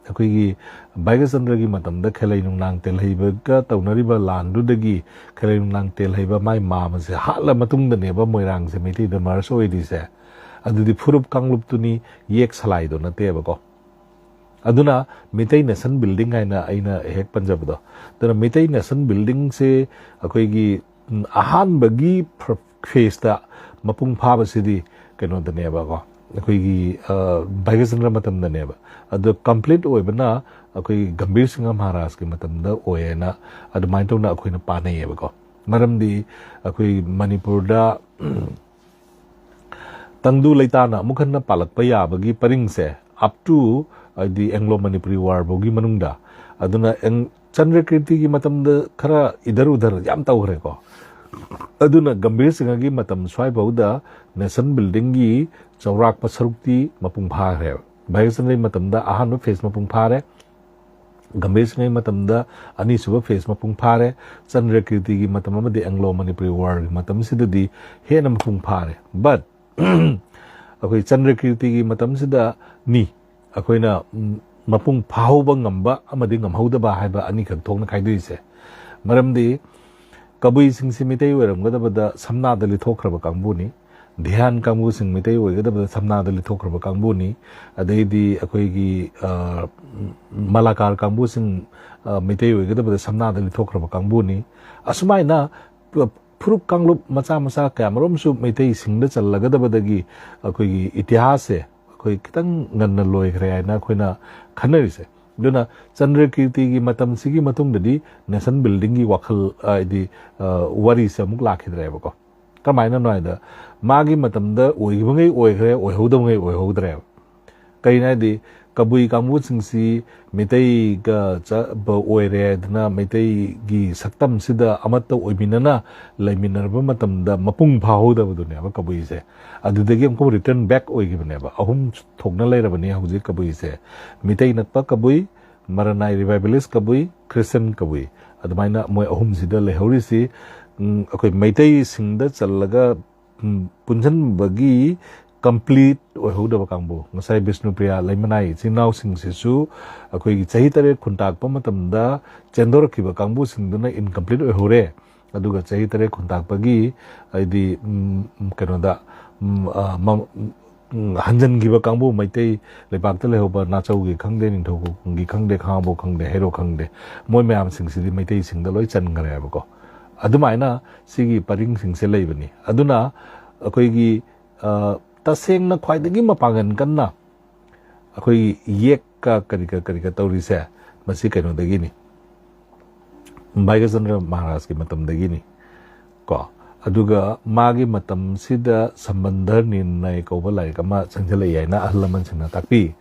ꯑꯩꯈꯣꯏꯒꯤ ꯚꯥꯒ꯭ꯌꯆꯟꯗ꯭ꯔꯒꯤ ꯃꯇꯝꯗ ꯈꯦꯂꯩ ꯅꯨꯡꯅꯥꯡ ꯇꯦꯜꯍꯩꯕꯒ ꯇꯧꯅꯔꯤꯕ ꯂꯥꯟꯗꯨꯗꯒꯤ ꯈꯦꯂꯩ ꯅꯨꯡꯅꯥꯡ ꯇꯦꯜꯍꯩꯕ ꯃꯥꯏ ꯃꯥꯝꯃꯁꯦ ꯍꯥꯠꯂ ꯃꯇꯨꯡꯗꯅꯦꯕ ꯃꯣꯏꯔꯥꯡꯁꯦ ꯃꯩꯇꯩꯗ merge ꯑꯣꯏꯔꯤꯁꯦ꯫ ꯑꯗꯨꯗꯤ ꯐꯨꯔꯨꯞ ꯀꯥꯡꯂꯨꯞꯇꯨꯅꯤ, ꯌꯦꯛ ꯁꯂꯥꯏꯗꯣ ꯅꯠꯇꯦꯕꯀꯣ꯫ ꯑꯗꯨꯅ ꯃꯤꯇꯩ nation building ꯍꯥꯏꯅ ꯑꯩꯅ ꯍꯦꯛ ꯄꯟꯖꯕꯗꯣ, ꯑꯗꯨꯅ ꯃꯤꯇꯩ nation building ꯁꯦ ꯑꯩꯈꯣꯏꯒꯤ, ꯎꯝ, ꯑꯍꯥꯟꯕꯒꯤ phase ꯇ ꯃꯄꯨꯡ ꯐꯥꯕꯁꯤꯗꯤ ꯀꯩꯅꯣꯗꯅꯦꯕꯀꯣ, ꯑꯩꯈꯣꯏꯒꯤ, ꯑ, ꯚꯥꯒ꯭ꯌꯆꯟꯗ꯭ꯔ ꯃꯇꯝꯗꯅꯦꯕ꯫ ꯑꯗꯣ complete ꯑꯣꯏꯕꯅ ꯑꯩꯈꯣꯏ ꯒꯝꯚꯤꯔ ꯁꯤꯡꯍ ꯃꯍꯥꯔꯥꯖꯀꯤ ꯃꯇꯝꯗ ꯑꯣꯏꯌꯦꯅ ꯑꯗꯨꯃꯥꯏꯅ ꯇꯧꯅ ꯑꯩꯈꯣꯏꯅ ꯄꯥꯅꯩꯌꯦꯕꯀꯣ꯫ ꯃꯔꯝꯗꯤ ꯑꯩꯈꯣꯏ ꯃꯅꯤꯄꯨꯔꯗ ꯇꯪꯗꯨ ꯂꯩꯇꯥꯅ ꯑꯃꯨꯛ ꯍꯟꯅ ꯄꯥꯜꯂꯛꯄ ꯌꯥꯕꯒꯤ ꯄꯔꯤꯡꯁꯦ up to, ꯍꯥꯏꯗꯤ, Anglo Manipuri War ꯐꯥꯎꯒꯤ ꯃꯅꯨꯡꯗ꯫ ꯑꯗꯨꯅ ꯑꯦꯡ-, ꯆꯟꯗ꯭ꯔꯀꯤꯔꯇꯤꯒꯤ ꯃꯇꯝꯗ ꯈꯔ ꯏꯙꯔ ꯎꯙꯔ ꯌꯥꯝ ꯇꯧꯈ꯭ꯔꯦꯀꯣ꯫ ꯑꯗꯨꯅ ꯒꯝꯚꯤꯔ ꯁꯤꯡꯍꯒꯤ ꯃꯇꯝ ꯁ꯭ꯋꯥꯏꯐꯥꯎꯗ nation building ꯒꯤ ꯆꯥꯎꯔꯥꯛꯄ ꯁꯔꯨꯛꯇꯤ ꯃꯄꯨꯡ ꯐꯥꯈ꯭ꯔꯦꯕ꯫ ꯚꯥꯒ꯭ꯌꯆꯟꯗ꯭ꯔꯒꯤ ꯃꯇꯝꯗ ꯑꯍꯥꯟꯕ phase ꯃꯄꯨꯡ ꯐꯥꯔꯦ, ꯒꯝꯚꯤꯔ ꯁꯤꯡꯍꯒꯤ ꯃꯇꯝꯗ ꯑꯅꯤꯁꯨꯕ phase ꯃꯄꯨꯡ ꯐꯥꯔꯦ, ꯆꯟꯗ꯭ꯔꯀꯤꯔꯇꯤꯒꯤ ꯃꯇꯝ ꯑꯃꯗꯤ Anglo Manipuri War ꯒꯤ ꯃꯇꯝꯁꯤꯗꯗꯤ ꯍꯦꯟꯅ ꯃꯄꯨꯡ ꯐꯥꯔꯦ꯫ But ꯑꯩꯈꯣꯏ ꯆꯟꯗ꯭ꯔꯀꯤꯔꯇꯤꯒꯤ ꯃꯇꯝꯁꯤꯗꯅꯤ ꯑꯩꯈꯣꯏꯅ, ꯎꯝ, ꯃꯄꯨꯡ ꯐꯥꯍꯧꯕ ꯉꯝꯕ ꯑꯃꯗꯤ ꯉꯝꯍꯧꯗꯕ ꯍꯥꯏꯕ ꯑꯅꯤꯈꯛ ꯊꯣꯛꯅ ꯈꯥꯏꯗꯣꯛꯏꯁꯦ꯫ ꯃꯔꯝꯗꯤ ꯀꯕꯨꯏꯁꯤꯡꯁꯤ ꯃꯤꯇꯩ ꯑꯣꯏꯔꯝꯒꯗꯕꯗ ꯁꯝꯅꯥꯗ ꯂꯤꯊꯣꯛꯈ꯭ꯔꯕ ꯀꯥꯡꯕꯨꯅꯤ꯫ ꯙ꯭ꯌꯥꯟ ꯀꯥꯡꯕꯨꯁꯤꯡ ꯃꯤꯇꯩ ꯑꯣꯏꯒꯗꯕꯗ ꯁꯝꯅꯥꯗ ꯂꯤꯊꯣꯛꯈ꯭ꯔꯕ ꯀꯥꯡꯕꯨꯅꯤ꯫ ꯑꯗꯩꯗꯤ ꯑꯩꯈꯣꯏꯒꯤ, ꯑ, ꯃꯂꯥꯀꯥꯔ ꯀꯥꯡꯕꯨꯁꯤꯡ, ꯑ, ꯃꯤꯇꯩ ꯑꯣꯏꯒꯗꯕꯗ ꯁꯝꯅꯥꯗ ꯂꯤꯊꯣꯛꯈ꯭ꯔꯕ ꯀꯥꯡꯕꯨꯅꯤ꯫ ꯑꯁꯨꯃꯥꯏꯅ ꯐꯨꯔꯨꯞ ꯀꯥꯡꯂꯨꯞ ꯃꯆꯥ ꯃꯆꯥ ꯀꯌꯥꯃꯔꯨꯝꯁꯨ ꯃꯩꯇꯩꯁꯤꯡꯗ ꯆꯜꯂꯒꯗꯕꯗꯒꯤ ꯑꯩꯈꯣꯏꯒꯤ ꯏꯇꯤꯍꯥꯁꯁꯦ ꯑꯩꯈꯣꯏ ꯈꯤꯇꯪ ꯉꯟꯅ ꯂꯣꯏꯈ꯭ꯔꯦ ꯍꯥꯏꯅ ꯑꯩꯈꯣꯏꯅ ꯈꯟꯅꯔꯤꯁꯦ꯫ ꯑꯗꯨꯅ ꯆꯟꯗ꯭ꯔꯀꯤꯔꯇꯤꯒꯤ ꯃꯇꯝꯁꯤꯒꯤ ꯃꯇꯨꯡꯗꯗꯤ ꯅꯦꯁꯟ ꯕꯤꯜꯗꯤꯡꯒꯤ ꯋꯥꯈꯜ, ꯍꯥꯏꯗꯤ, ꯑ, ꯋꯥꯔꯤꯁꯦ ꯑꯃꯨꯛ ꯂꯥꯛꯈꯤꯗ꯭ꯔꯦꯕꯀꯣ꯫ ꯀꯔꯝꯍꯥꯏꯅꯅꯣ ꯍꯥꯏꯗ, ꯃꯥꯒꯤ ꯃꯇꯝꯗ ꯑꯣꯏꯈꯤꯕꯉꯩ ꯑꯣꯏꯈ꯭ꯔꯦ, ꯑꯣꯏꯍꯧꯗꯕꯉꯩ ꯑꯣꯏꯍꯧꯗ꯭ꯔꯦꯕ꯫ ꯀꯩꯅꯣ ꯍꯥꯏꯗꯤ, ꯀꯕꯨꯏ ꯀꯥꯡꯕꯨꯁꯤꯡꯁꯤ ꯃꯤꯇꯩꯒ ꯆ-, ꯕ-, ꯑꯣꯏꯔꯦ ꯍꯥꯏꯗꯅ ꯃꯩꯇꯩꯒꯤ ꯁꯛꯇꯝꯁꯤꯗ ꯑꯃꯠꯇ ꯑꯣꯏꯃꯤꯟꯅꯅ ꯂꯩꯃꯤꯟꯅꯔꯕ ꯃꯇꯝꯗ ꯃꯄꯨꯡ ꯐꯥꯍꯧꯗꯕꯗꯨꯅꯦꯕ ꯀꯕꯨꯏꯁꯦ꯫ ꯑꯗꯨꯗꯒꯤ ꯑꯃꯨꯛ ꯔꯤꯇꯔꯟ ꯕꯦꯛ ꯑꯣꯏꯈꯤꯕꯅꯦꯕ꯫ ꯑꯍꯨꯝ ꯊꯣꯛꯅ ꯂꯩꯔꯕꯅꯤ ꯍꯧꯖꯤꯛ ꯀꯕꯨꯏꯁꯦ: ꯃꯤꯇꯩ ꯅꯠꯄ ꯀꯕꯨꯏ, ꯃꯔꯅꯥꯏ ꯔꯤꯚꯥꯏꯕꯦꯂꯤꯁ ꯀꯕꯨꯏ, ꯈ꯭ꯔꯤꯁꯇꯟ ꯀꯕꯨꯏ꯫ ꯑꯗꯨꯃꯥꯏꯅ ꯃꯣꯏ ꯑꯍꯨꯝꯁꯤꯗ ꯂꯩꯍꯧꯔꯤꯁꯤ, ꯎꯝ, ꯑꯩꯈꯣꯏ ꯃꯩꯇꯩꯁꯤꯡꯗ ꯆꯜꯂꯒ, ꯎꯝ, ꯄꯨꯟꯁꯤꯟꯕꯒꯤ ꯀꯝꯄ꯭ꯂꯤꯠ ꯑꯣꯏꯍꯧꯗꯕ ꯀꯥꯡꯕꯨ꯫ ꯉꯁꯥꯏ ꯕꯤꯁꯅꯨꯄ꯭ꯔꯤꯌꯥ ꯂꯩꯃꯅꯥꯏ ꯏꯆꯤꯟ ꯏꯅꯥꯎꯁꯤꯡꯁꯤꯁꯨ ꯑꯩꯈꯣꯏꯒꯤ ꯆꯍꯤ ꯇꯔꯦꯠ ꯈꯨꯟꯇꯥꯛꯄ ꯃꯇꯝꯗ ꯆꯦꯟꯊꯣꯔꯛꯈꯤꯕ ꯀꯥꯡꯕꯨꯁꯤꯡꯗꯨꯅ ꯏꯟꯀꯝꯄ꯭ꯂꯤꯠ ꯑꯣꯏꯍꯧꯔꯦ꯫ ꯑꯗꯨꯒ ꯆꯍꯤ ꯇꯔꯦꯠ ꯈꯨꯟꯇꯥꯛꯄꯒꯤ, ꯍꯥꯏꯗꯤ, ꯎꯝ, ꯀꯩꯅꯣꯗ, ꯎꯝ, ꯑ, ꯃ-, ꯎꯝ, ꯍꯟꯖꯟꯈꯤꯕ ꯀꯥꯡꯕꯨ, ꯃꯩꯇꯩ ꯂꯩꯄꯥꯛꯇ ꯂꯩꯍꯧꯕ ꯅꯥꯆꯧꯒꯤ ꯈꯪꯗꯦ, ꯅꯤꯡꯊꯧꯒꯤ ꯈꯪꯗꯦ, ꯈꯥꯉꯕꯣꯛ ꯈꯪꯗꯦ, ꯍꯩꯔꯣꯛ ꯈꯪꯗꯦ, ꯃꯣꯏ ꯃꯌꯥꯝꯁꯤꯡꯁꯤꯗꯤ ꯃꯩꯇꯩꯁꯤꯡꯗ ꯂꯣꯏ ꯆꯟꯈ꯭ꯔꯦꯕꯀꯣ꯫ ꯑꯗꯨꯃꯥꯏꯅ ꯁꯤꯒꯤ ꯄꯔꯤꯡꯁꯤꯡꯁꯦ ꯂꯩꯕꯅꯤ꯫ ꯑꯗꯨꯅ ꯑꯩꯈꯣꯏꯒꯤ, ꯑ, ꯇꯁꯦꯡꯅ ꯈ꯭ꯋꯥꯏꯗꯒꯤ ꯃꯄꯥꯡꯒꯜ ꯀꯟꯅ ꯑꯩꯈꯣꯏꯒꯤ ꯌꯦꯛꯀ ꯀꯔꯤꯒ ꯀꯔꯤꯒ ꯇꯧꯔꯤꯁꯦ, ꯃꯁꯤ ꯀꯩꯅꯣꯗꯒꯤꯅꯤ, ꯚꯥꯒ꯭ꯌꯆꯟꯗ꯭ꯔ ꯃꯍꯥꯔꯥꯖꯀꯤ ꯃꯇꯝꯗꯒꯤꯅꯤ ꯀꯣ꯫ ꯑꯗꯨꯒ ꯃꯥꯒꯤ ꯃꯇꯝꯁꯤꯗ ꯁꯝꯕꯟꯙ ꯅꯤꯔꯅꯌ ꯀꯧꯕ ꯂꯥꯏꯔꯤꯛ ꯑꯃ ꯆꯪꯁꯤꯜꯂꯛꯏ ꯍꯥꯏꯅ ꯑꯍꯜ ꯂꯃꯟꯁꯤꯡꯅ ꯇꯥꯛꯄꯤ꯫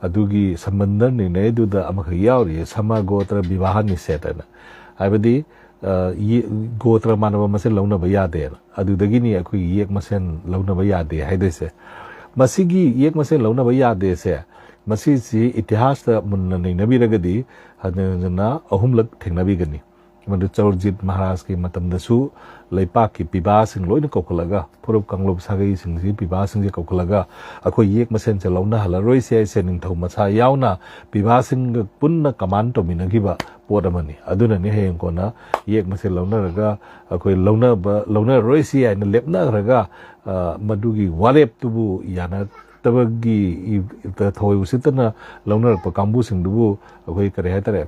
ꯑꯗꯨꯒꯤ ꯁꯝꯕꯟꯙ ꯅꯤꯔꯅꯌꯗꯨꯗ ꯑꯃꯈꯛ ꯌꯥꯎꯔꯤꯌꯦ, ꯁꯃ ꯒꯣꯇ꯭ꯔ ꯕꯤꯚꯥꯍ ꯅꯤꯁꯦꯙ ꯍꯥꯏꯅ꯫ ꯍꯥꯏꯕꯗꯤ, ꯑ, ꯌꯦ-, ꯒꯣꯇ꯭ꯔ ꯃꯥꯟꯅꯕ ꯃꯁꯦꯟ ꯂꯧꯅꯕ ꯌꯥꯗꯦꯅ꯫ ꯑꯗꯨꯗꯒꯤꯅꯤ ꯑꯩꯈꯣꯏꯒꯤ ꯌꯦꯛ ꯃꯁꯦꯟ ꯂꯧꯅꯕ ꯌꯥꯗꯦ ꯍꯥꯏꯗꯣꯏꯁꯦ꯫ ꯃꯁꯤꯒꯤ ꯌꯦꯛ ꯃꯁꯦꯟ ꯂꯧꯅꯕ ꯌꯥꯗꯦꯁꯦ, ꯃꯁꯤꯁꯤ ꯏꯇꯤꯍꯥꯁꯇ ꯃꯨꯟꯅ ꯅꯩꯅꯕꯤꯔꯒꯗꯤ ꯍꯟꯖꯤꯟ ꯍꯟꯖꯤꯟꯅ ꯑꯍꯨꯝꯂꯛ ꯊꯦꯡꯅꯕꯤꯒꯅꯤ꯫ ꯃꯗꯨ ꯆꯧꯔꯖꯤꯠ ꯃꯍꯥꯔꯥꯖꯀꯤ ꯃꯇꯝꯗꯁꯨ ꯂꯩꯄꯥꯛꯀꯤ ꯄꯤꯕꯥꯁꯤꯡ ꯂꯣꯏꯅ ꯀꯧꯈꯠꯂꯒ, ꯐꯨꯔꯨꯞ ꯀꯥꯡꯂꯨꯞ ꯁꯥꯒꯩꯁꯤꯡꯁꯤ, ꯄꯤꯕꯥꯁꯤꯡꯁꯦ ꯀꯧꯈꯠꯂꯒ, ꯑꯩꯈꯣꯏ ꯌꯦꯛ ꯃꯁꯦꯟꯁꯦ ꯂꯧꯅꯍꯜꯂꯔꯣꯏꯁꯦ ꯍꯥꯏꯁꯦ ꯅꯤꯡꯊꯧ ꯃꯁꯥ ꯌꯥꯎꯅ ꯄꯤꯕꯥꯁꯤꯡꯒ ꯄꯨꯟꯅ ꯀꯃꯥꯟ ꯇꯧꯃꯤꯟꯅꯈꯤꯕ ꯄꯣꯠ ꯑꯃꯅꯤ꯫ ꯑꯗꯨꯅꯅꯤ ꯍꯌꯦꯡ ꯀꯣꯟꯅ ꯌꯦꯛ ꯃꯁꯦꯟ ꯂꯧꯅꯔꯒ ꯑꯩꯈꯣꯏ ꯂꯧꯅꯕ, ꯂꯧꯅꯔꯔꯣꯏꯁꯤ ꯍꯥꯏꯅ ꯂꯦꯞꯅꯈ꯭ꯔꯒ, ꯑ, ꯃꯗꯨꯒꯤ ꯋꯥꯔꯦꯞꯇꯨꯕꯨ ꯌꯥꯅꯗꯕꯒꯤ ꯏ-, ꯊꯑꯣꯏ ꯎꯁꯤꯠꯇꯅ ꯂꯧꯅꯔꯛꯄ ꯀꯥꯡꯕꯨꯁꯤꯡꯗꯨꯕꯨ ꯑꯩꯈꯣꯏ ꯀꯔꯤ ꯍꯥꯏꯇꯥꯔꯦ,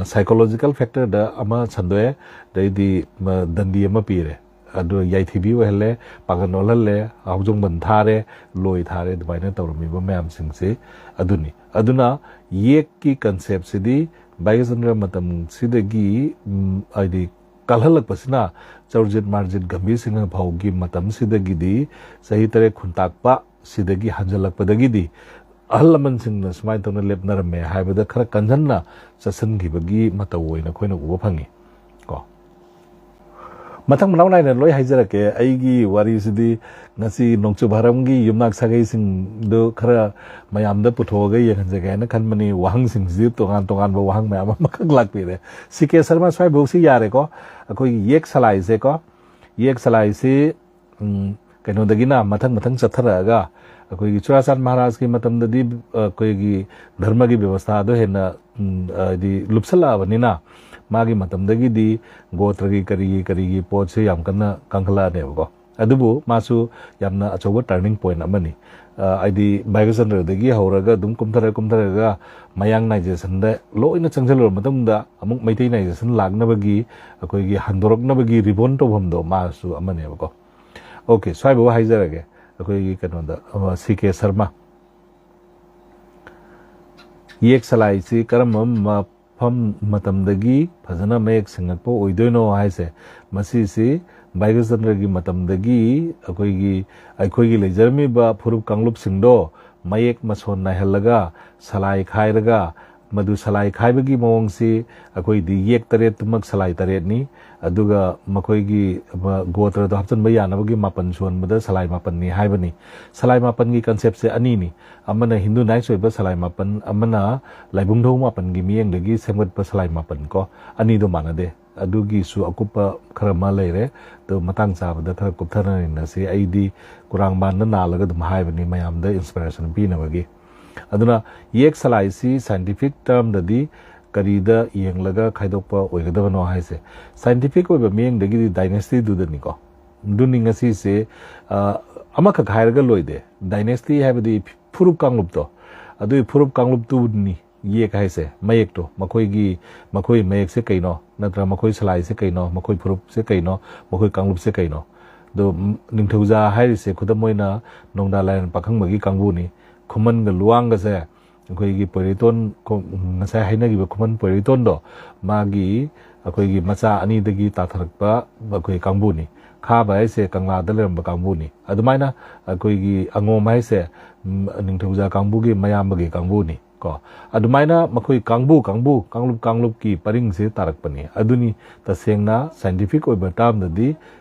psychological factorꯗ ꯑꯃ ꯁꯟꯗꯣꯛꯑꯦ, ꯑꯗꯩꯗꯤ ꯃ-, ꯗꯟꯗꯤ ꯑꯃ ꯄꯤꯔꯦ, ꯑꯗꯨ ꯌꯥꯏꯊꯤꯕꯤ ꯑꯣꯏꯍꯜꯂꯦ, ꯄꯥꯡꯒꯜ ꯑꯣꯜꯍꯜꯂꯦ, ꯍꯥꯎꯖꯣꯡꯕꯟ ꯊꯥꯔꯦ, ꯂꯣꯏ ꯊꯥꯔꯦ, ꯑꯗꯨꯃꯥꯏꯅ ꯇꯧꯔꯝꯃꯤꯕ ꯃꯌꯥꯝꯁꯤꯡꯁꯤ ꯑꯗꯨꯅꯤ꯫ ꯑꯗꯨꯅ ꯌꯦꯛꯀꯤ conceptꯁꯤꯗꯤ ꯚꯥꯒ꯭ꯌꯆꯟꯗ꯭ꯔ ꯃꯇꯝꯁꯤꯗꯒꯤ, ꯎꯝ, ꯍꯥꯏꯗꯤ ꯀꯜꯍꯜꯂꯛꯄꯁꯤꯅ ꯆꯧꯔꯖꯤꯠ ꯃꯥꯔꯖꯤꯠ ꯒꯝꯚꯤꯔ ꯁꯤꯡꯍ ꯐꯥꯎꯒꯤ ꯃꯇꯝꯁꯤꯗꯒꯤꯗꯤ ꯆꯍꯤ ꯇꯔꯦꯠ ꯈꯨꯟꯇꯥꯛꯄ ꯁꯤꯗꯒꯤ ꯍꯟꯖꯜꯂꯛꯄꯗꯒꯤꯗꯤ ꯑꯍꯜ ꯂꯃꯟꯁꯤꯡꯅ ꯁꯨꯃꯥꯏꯅ ꯇꯧꯅ ꯂꯦꯞꯅꯔꯝꯃꯦ ꯍꯥꯏꯕꯗ ꯈꯔ ꯀꯟꯖꯟꯅ ꯆꯠꯁꯤꯟꯈꯤꯕꯒꯤ ꯃꯇꯧ ꯑꯣꯏꯅ ꯑꯩꯈꯣꯏꯅ ꯎꯕ ꯐꯪꯉꯤ ꯀꯣ꯫ ꯃꯊꯪ ꯃꯅꯥꯎ ꯅꯥꯏꯅ ꯂꯣꯏ ꯍꯥꯏꯖꯔꯛꯀꯦ꯫ ꯑꯩꯒꯤ ꯋꯥꯔꯤꯁꯤꯗꯤ ꯉꯁꯤ ꯅꯣꯡꯆꯨꯞ ꯍꯥꯔꯝꯒꯤ ꯌꯨꯝꯅꯥꯛ ꯁꯥꯒꯩꯁꯤꯡꯗꯨ ꯈꯔ ꯃꯌꯥꯝꯗ ꯄꯨꯊꯣꯛꯑꯒ ꯌꯦꯡꯍꯟꯖꯒꯦ ꯍꯥꯏꯅ ꯈꯟꯕꯅꯤ꯫ ꯋꯥꯍꯪꯁꯤꯡꯁꯤꯗꯤ ꯇꯣꯉꯥꯟ ꯇꯣꯉꯥꯟꯕ ꯋꯥꯍꯪ ꯃꯌꯥꯝ ꯑꯃꯈꯛ ꯂꯥꯛꯄꯤꯔꯦ꯫ ꯁꯤ ꯀꯦ ꯁꯔꯃ, ꯁ꯭ꯋꯥꯏꯐꯥꯎꯁꯤ ꯌꯥꯔꯦꯀꯣ꯫ ꯑꯩꯈꯣꯏꯒꯤ ꯌꯦꯛ ꯁꯂꯥꯏꯁꯦꯀꯣ, ꯌꯦꯛ ꯁꯂꯥꯏꯁꯤ, ꯎꯝ, ꯀꯩꯅꯣꯗꯒꯤꯅ ꯃꯊꯪ ꯃꯊꯪ ꯆꯠꯊꯔꯛꯑꯒ ꯑꯩꯈꯣꯏꯒꯤ ꯆꯨꯔꯥꯆꯥꯟ ꯃꯍꯥꯔꯥꯖꯀꯤ ꯃꯇꯝꯗꯗꯤ ꯑꯩꯈꯣꯏꯒꯤ ꯙꯔꯃꯒꯤ ꯕꯦꯕꯁꯊꯥꯗꯣ ꯍꯦꯟꯅ, ꯎꯝ, ꯍꯥꯏꯗꯤ ꯂꯨꯞꯁꯜꯂꯛꯑꯕꯅꯤꯅ ꯃꯥꯒꯤ ꯃꯇꯝꯗꯒꯤꯗꯤ ꯒꯣꯇ꯭ꯔꯒꯤ ꯀꯔꯤꯒꯤ ꯀꯔꯤꯒꯤ ꯄꯣꯠꯁꯦ ꯌꯥꯝ ꯀꯟꯅ ꯀꯟꯈꯠꯂꯛꯑꯅꯦꯕꯀꯣ꯫ ꯑꯗꯨꯕꯨ ꯃꯥꯁꯨ ꯌꯥꯝꯅ ꯑꯆꯧꯕ turning point ꯑꯃꯅꯤ꯫ ꯑ, ꯍꯥꯏꯗꯤ ꯚꯥꯒ꯭ꯌꯆꯟꯗ꯭ꯔꯗꯒꯤ ꯍꯧꯔꯒ ꯑꯗꯨꯝ ꯀꯨꯝꯊꯔ ꯀꯨꯝꯊꯔꯒ ꯃꯌꯥꯡ ꯅꯥꯏꯖꯦꯁꯟꯗ ꯂꯣꯏꯅ ꯆꯪꯁꯤꯜꯂꯨꯔ ꯃꯇꯨꯡꯗ ꯑꯃꯨꯛ ꯃꯩꯇꯩ ꯅꯥꯏꯖꯦꯁꯟ ꯂꯥꯛꯅꯕꯒꯤ, ꯑꯩꯈꯣꯏꯒꯤ ꯍꯟꯗꯣꯔꯛꯅꯕꯒꯤ ꯔꯤꯕꯣꯟ ꯇꯧꯐꯝꯗꯣ ꯃꯥꯁꯨ ꯑꯃꯅꯦꯕꯀꯣ꯫ ꯑꯣꯀꯦ, ꯁ꯭ꯋꯥꯏꯐꯥꯎ ꯍꯥꯏꯖꯔꯒꯦ꯫ ꯑꯩꯈꯣꯏꯒꯤ ꯀꯩꯅꯣꯗ, ꯑ, ꯁꯤ ꯀꯦ ꯁꯔꯃ, ꯌꯦꯛ ꯁꯂꯥꯏꯁꯤ ꯀꯔꯝꯕ ꯃꯐꯝ ꯃꯇꯝꯗꯒꯤ ꯐꯖꯅ ꯃꯌꯦꯛ ꯁꯦꯡꯉꯛꯄ ꯑꯣꯏꯗꯣꯏꯅꯣ ꯍꯥꯏꯁꯦ, ꯃꯁꯤꯁꯤ ꯚꯥꯒ꯭ꯌꯆꯟꯗ꯭ꯔꯒꯤ ꯃꯇꯝꯗꯒꯤ ꯑꯩꯈꯣꯏꯒꯤ, ꯑꯩꯈꯣꯏꯒꯤ ꯂꯩꯖꯔꯝꯃꯤꯕ ꯐꯨꯔꯨꯞ ꯀꯥꯡꯂꯨꯞꯁꯤꯡꯗꯣ ꯃꯌꯦꯛ ꯃꯁꯣꯟ ꯅꯥꯏꯍꯜꯂꯒ ꯁꯂꯥꯏ ꯈꯥꯏꯔꯒ, ꯃꯗꯨ ꯁꯂꯥꯏ ꯈꯥꯏꯕꯒꯤ ꯃꯑꯣꯡꯁꯤ ꯑꯩꯈꯣꯏꯗꯤ ꯌꯦꯛ ꯇꯔꯦꯠꯇꯨꯃꯛ ꯁꯂꯥꯏ ꯇꯔꯦꯠꯅꯤ, ꯑꯗꯨꯒ ꯃꯈꯣꯏꯒꯤ ꯒꯣꯇ꯭ꯔꯗꯣ ꯍꯥꯞꯆꯤꯟꯕ ꯌꯥꯅꯕꯒꯤ ꯃꯥꯄꯟ ꯁꯣꯟꯕꯗ ꯁꯂꯥꯏ ꯃꯥꯄꯟꯅꯤ ꯍꯥꯏꯕꯅꯤ꯫ ꯁꯂꯥꯏ ꯃꯥꯄꯟꯒꯤ conceptꯁꯦ ꯑꯅꯤꯅꯤ, ꯑꯃꯅ ꯍꯤꯟꯗꯨ ꯅꯥꯏꯠꯁ ꯑꯣꯏꯕ ꯁꯂꯥꯏ ꯃꯥꯄꯟ, ꯑꯃꯅ ꯂꯥꯏꯕꯨꯡꯊꯧ ꯃꯥꯄꯟꯒꯤ ꯃꯤꯠꯌꯦꯡꯗꯒꯤ ꯁꯦꯝꯒꯠꯄ ꯁꯂꯥꯏ ꯃꯥꯄꯟ ꯀꯣ, ꯑꯅꯤꯗꯣ ꯃꯥꯟꯅꯗꯦ꯫ ꯑꯗꯨꯒꯤꯁꯨ ꯑꯀꯨꯞꯄ ꯈꯔ ꯑꯃ ꯂꯩꯔꯦ꯫ ꯑꯗꯨ ꯃꯇꯥꯡ ꯆꯥꯕꯗ ꯈꯔ ꯀꯨꯞꯊꯅ ꯅꯩꯅꯁꯤ꯫ ꯑꯩꯗꯤ ꯀꯨꯔꯥꯡꯕꯥꯟꯗ ꯅꯥꯜꯂꯒ ꯑꯗꯨꯝ ꯍꯥꯏꯕꯅꯤ, ꯃꯌꯥꯝꯗ inspiration ꯄꯤꯅꯕꯒꯤ꯫ ꯑꯗꯨꯅ ꯌꯦꯛ ꯁꯂꯥꯏꯁꯤ scientific termꯗꯗꯤ ꯀꯔꯤꯗ ꯌꯦꯡꯂꯒ ꯈꯥꯏꯗꯣꯛꯄ ꯑꯣꯏꯒꯗꯕꯅꯣ ꯍꯥꯏꯁꯦ, scientific ꯑꯣꯏꯕ ꯃꯤꯠꯌꯦꯡꯗꯒꯤꯗꯤ dynasty ꯗꯨꯗꯅꯤꯀꯣ꯫ ꯑꯗꯨꯅꯤ ꯉꯁꯤꯁꯦ, ꯑ, ꯑꯃꯈꯛ ꯍꯥꯏꯔꯒ ꯂꯣꯏꯗꯦ꯫ Dynasty ꯍꯥꯏꯕꯗꯤ ꯐꯨꯔꯨꯞ ꯀꯥꯡꯂꯨꯞꯇꯣ, ꯑꯗꯨꯒꯤ ꯐꯨꯔꯨꯞ ꯀꯥꯡꯂꯨꯞꯇꯨꯅꯤ ꯌꯦꯛ ꯍꯥꯏꯁꯦ, ꯃꯌꯦꯛꯇꯣ, ꯃꯈꯣꯏꯒꯤ, ꯃꯈꯣꯏ ꯃꯌꯦꯛꯁꯦ ꯀꯩꯅꯣ, ꯅꯠꯇ꯭ꯔꯒ ꯃꯈꯣꯏ ꯁꯂꯥꯏꯁꯦ ꯀꯩꯅꯣ, ꯃꯈꯣꯏ ꯐꯨꯔꯨꯞꯁꯦ ꯀꯩꯅꯣ, ꯃꯈꯣꯏ ꯀꯥꯡꯂꯨꯞꯁꯦ ꯀꯩꯅꯣ꯫ ꯑꯗꯣ, ꯎꯝ, ꯅꯤꯡꯊꯧꯖꯥ ꯍꯥꯏꯔꯤꯁꯦ, ꯈꯨꯗꯝ ꯑꯣꯏꯅ, ꯅꯣꯡꯗꯥ ꯂꯥꯏꯔꯦꯟ ꯄꯥꯈꯪꯕꯒꯤ ꯀꯥꯡꯕꯨꯅꯤ꯫ ꯈꯨꯃꯟꯒ ꯂꯨꯋꯥꯡꯒꯁꯦ ꯑꯩꯈꯣꯏꯒꯤ ꯄꯣꯏꯔꯩꯇꯣꯟ, ꯈꯨ-, ꯉꯁꯥꯏ ꯍꯥꯏꯅꯈꯤꯕ ꯈꯨꯃꯟ ꯄꯣꯏꯔꯩꯇꯣꯟꯗꯣ, ꯃꯥꯒꯤ, ꯑꯩꯈꯣꯏꯒꯤ ꯃꯆꯥ ꯑꯅꯤꯗꯒꯤ ꯇꯥꯊꯔꯛꯄ ꯑꯩꯈꯣꯏ ꯀꯥꯡꯕꯨꯅꯤ꯫ ꯈꯥꯕ ꯍꯥꯏꯁꯦ ꯀꯪꯂꯥꯗ ꯂꯩꯔꯝꯕ ꯀꯥꯡꯕꯨꯅꯤ꯫ ꯑꯗꯨꯃꯥꯏꯅ ꯑꯩꯈꯣꯏꯒꯤ ꯑꯉꯣꯝ ꯍꯥꯏꯁꯦ, ꯎꯝ, ꯅꯤꯡꯊꯧꯖꯥ ꯀꯥꯡꯕꯨꯒꯤ ꯃꯌꯥꯝꯕꯒꯤ ꯀꯥꯡꯕꯨꯅꯤ ꯀꯣ꯫ ꯑꯗꯨꯃꯥꯏꯅ ꯃꯈꯣꯏ ꯀꯥꯡꯕꯨ, ꯀꯥꯡꯕꯨ, ꯀꯥꯡꯂꯨꯞ, ꯀꯥꯡꯂꯨꯞꯀꯤ ꯄꯔꯤꯡꯁꯦ ꯇꯥꯔꯛꯄꯅꯤ꯫ ꯑꯗꯨꯅꯤ ꯇꯁꯦꯡꯅ scientific ꯑꯣꯏꯕ termꯗꯗꯤ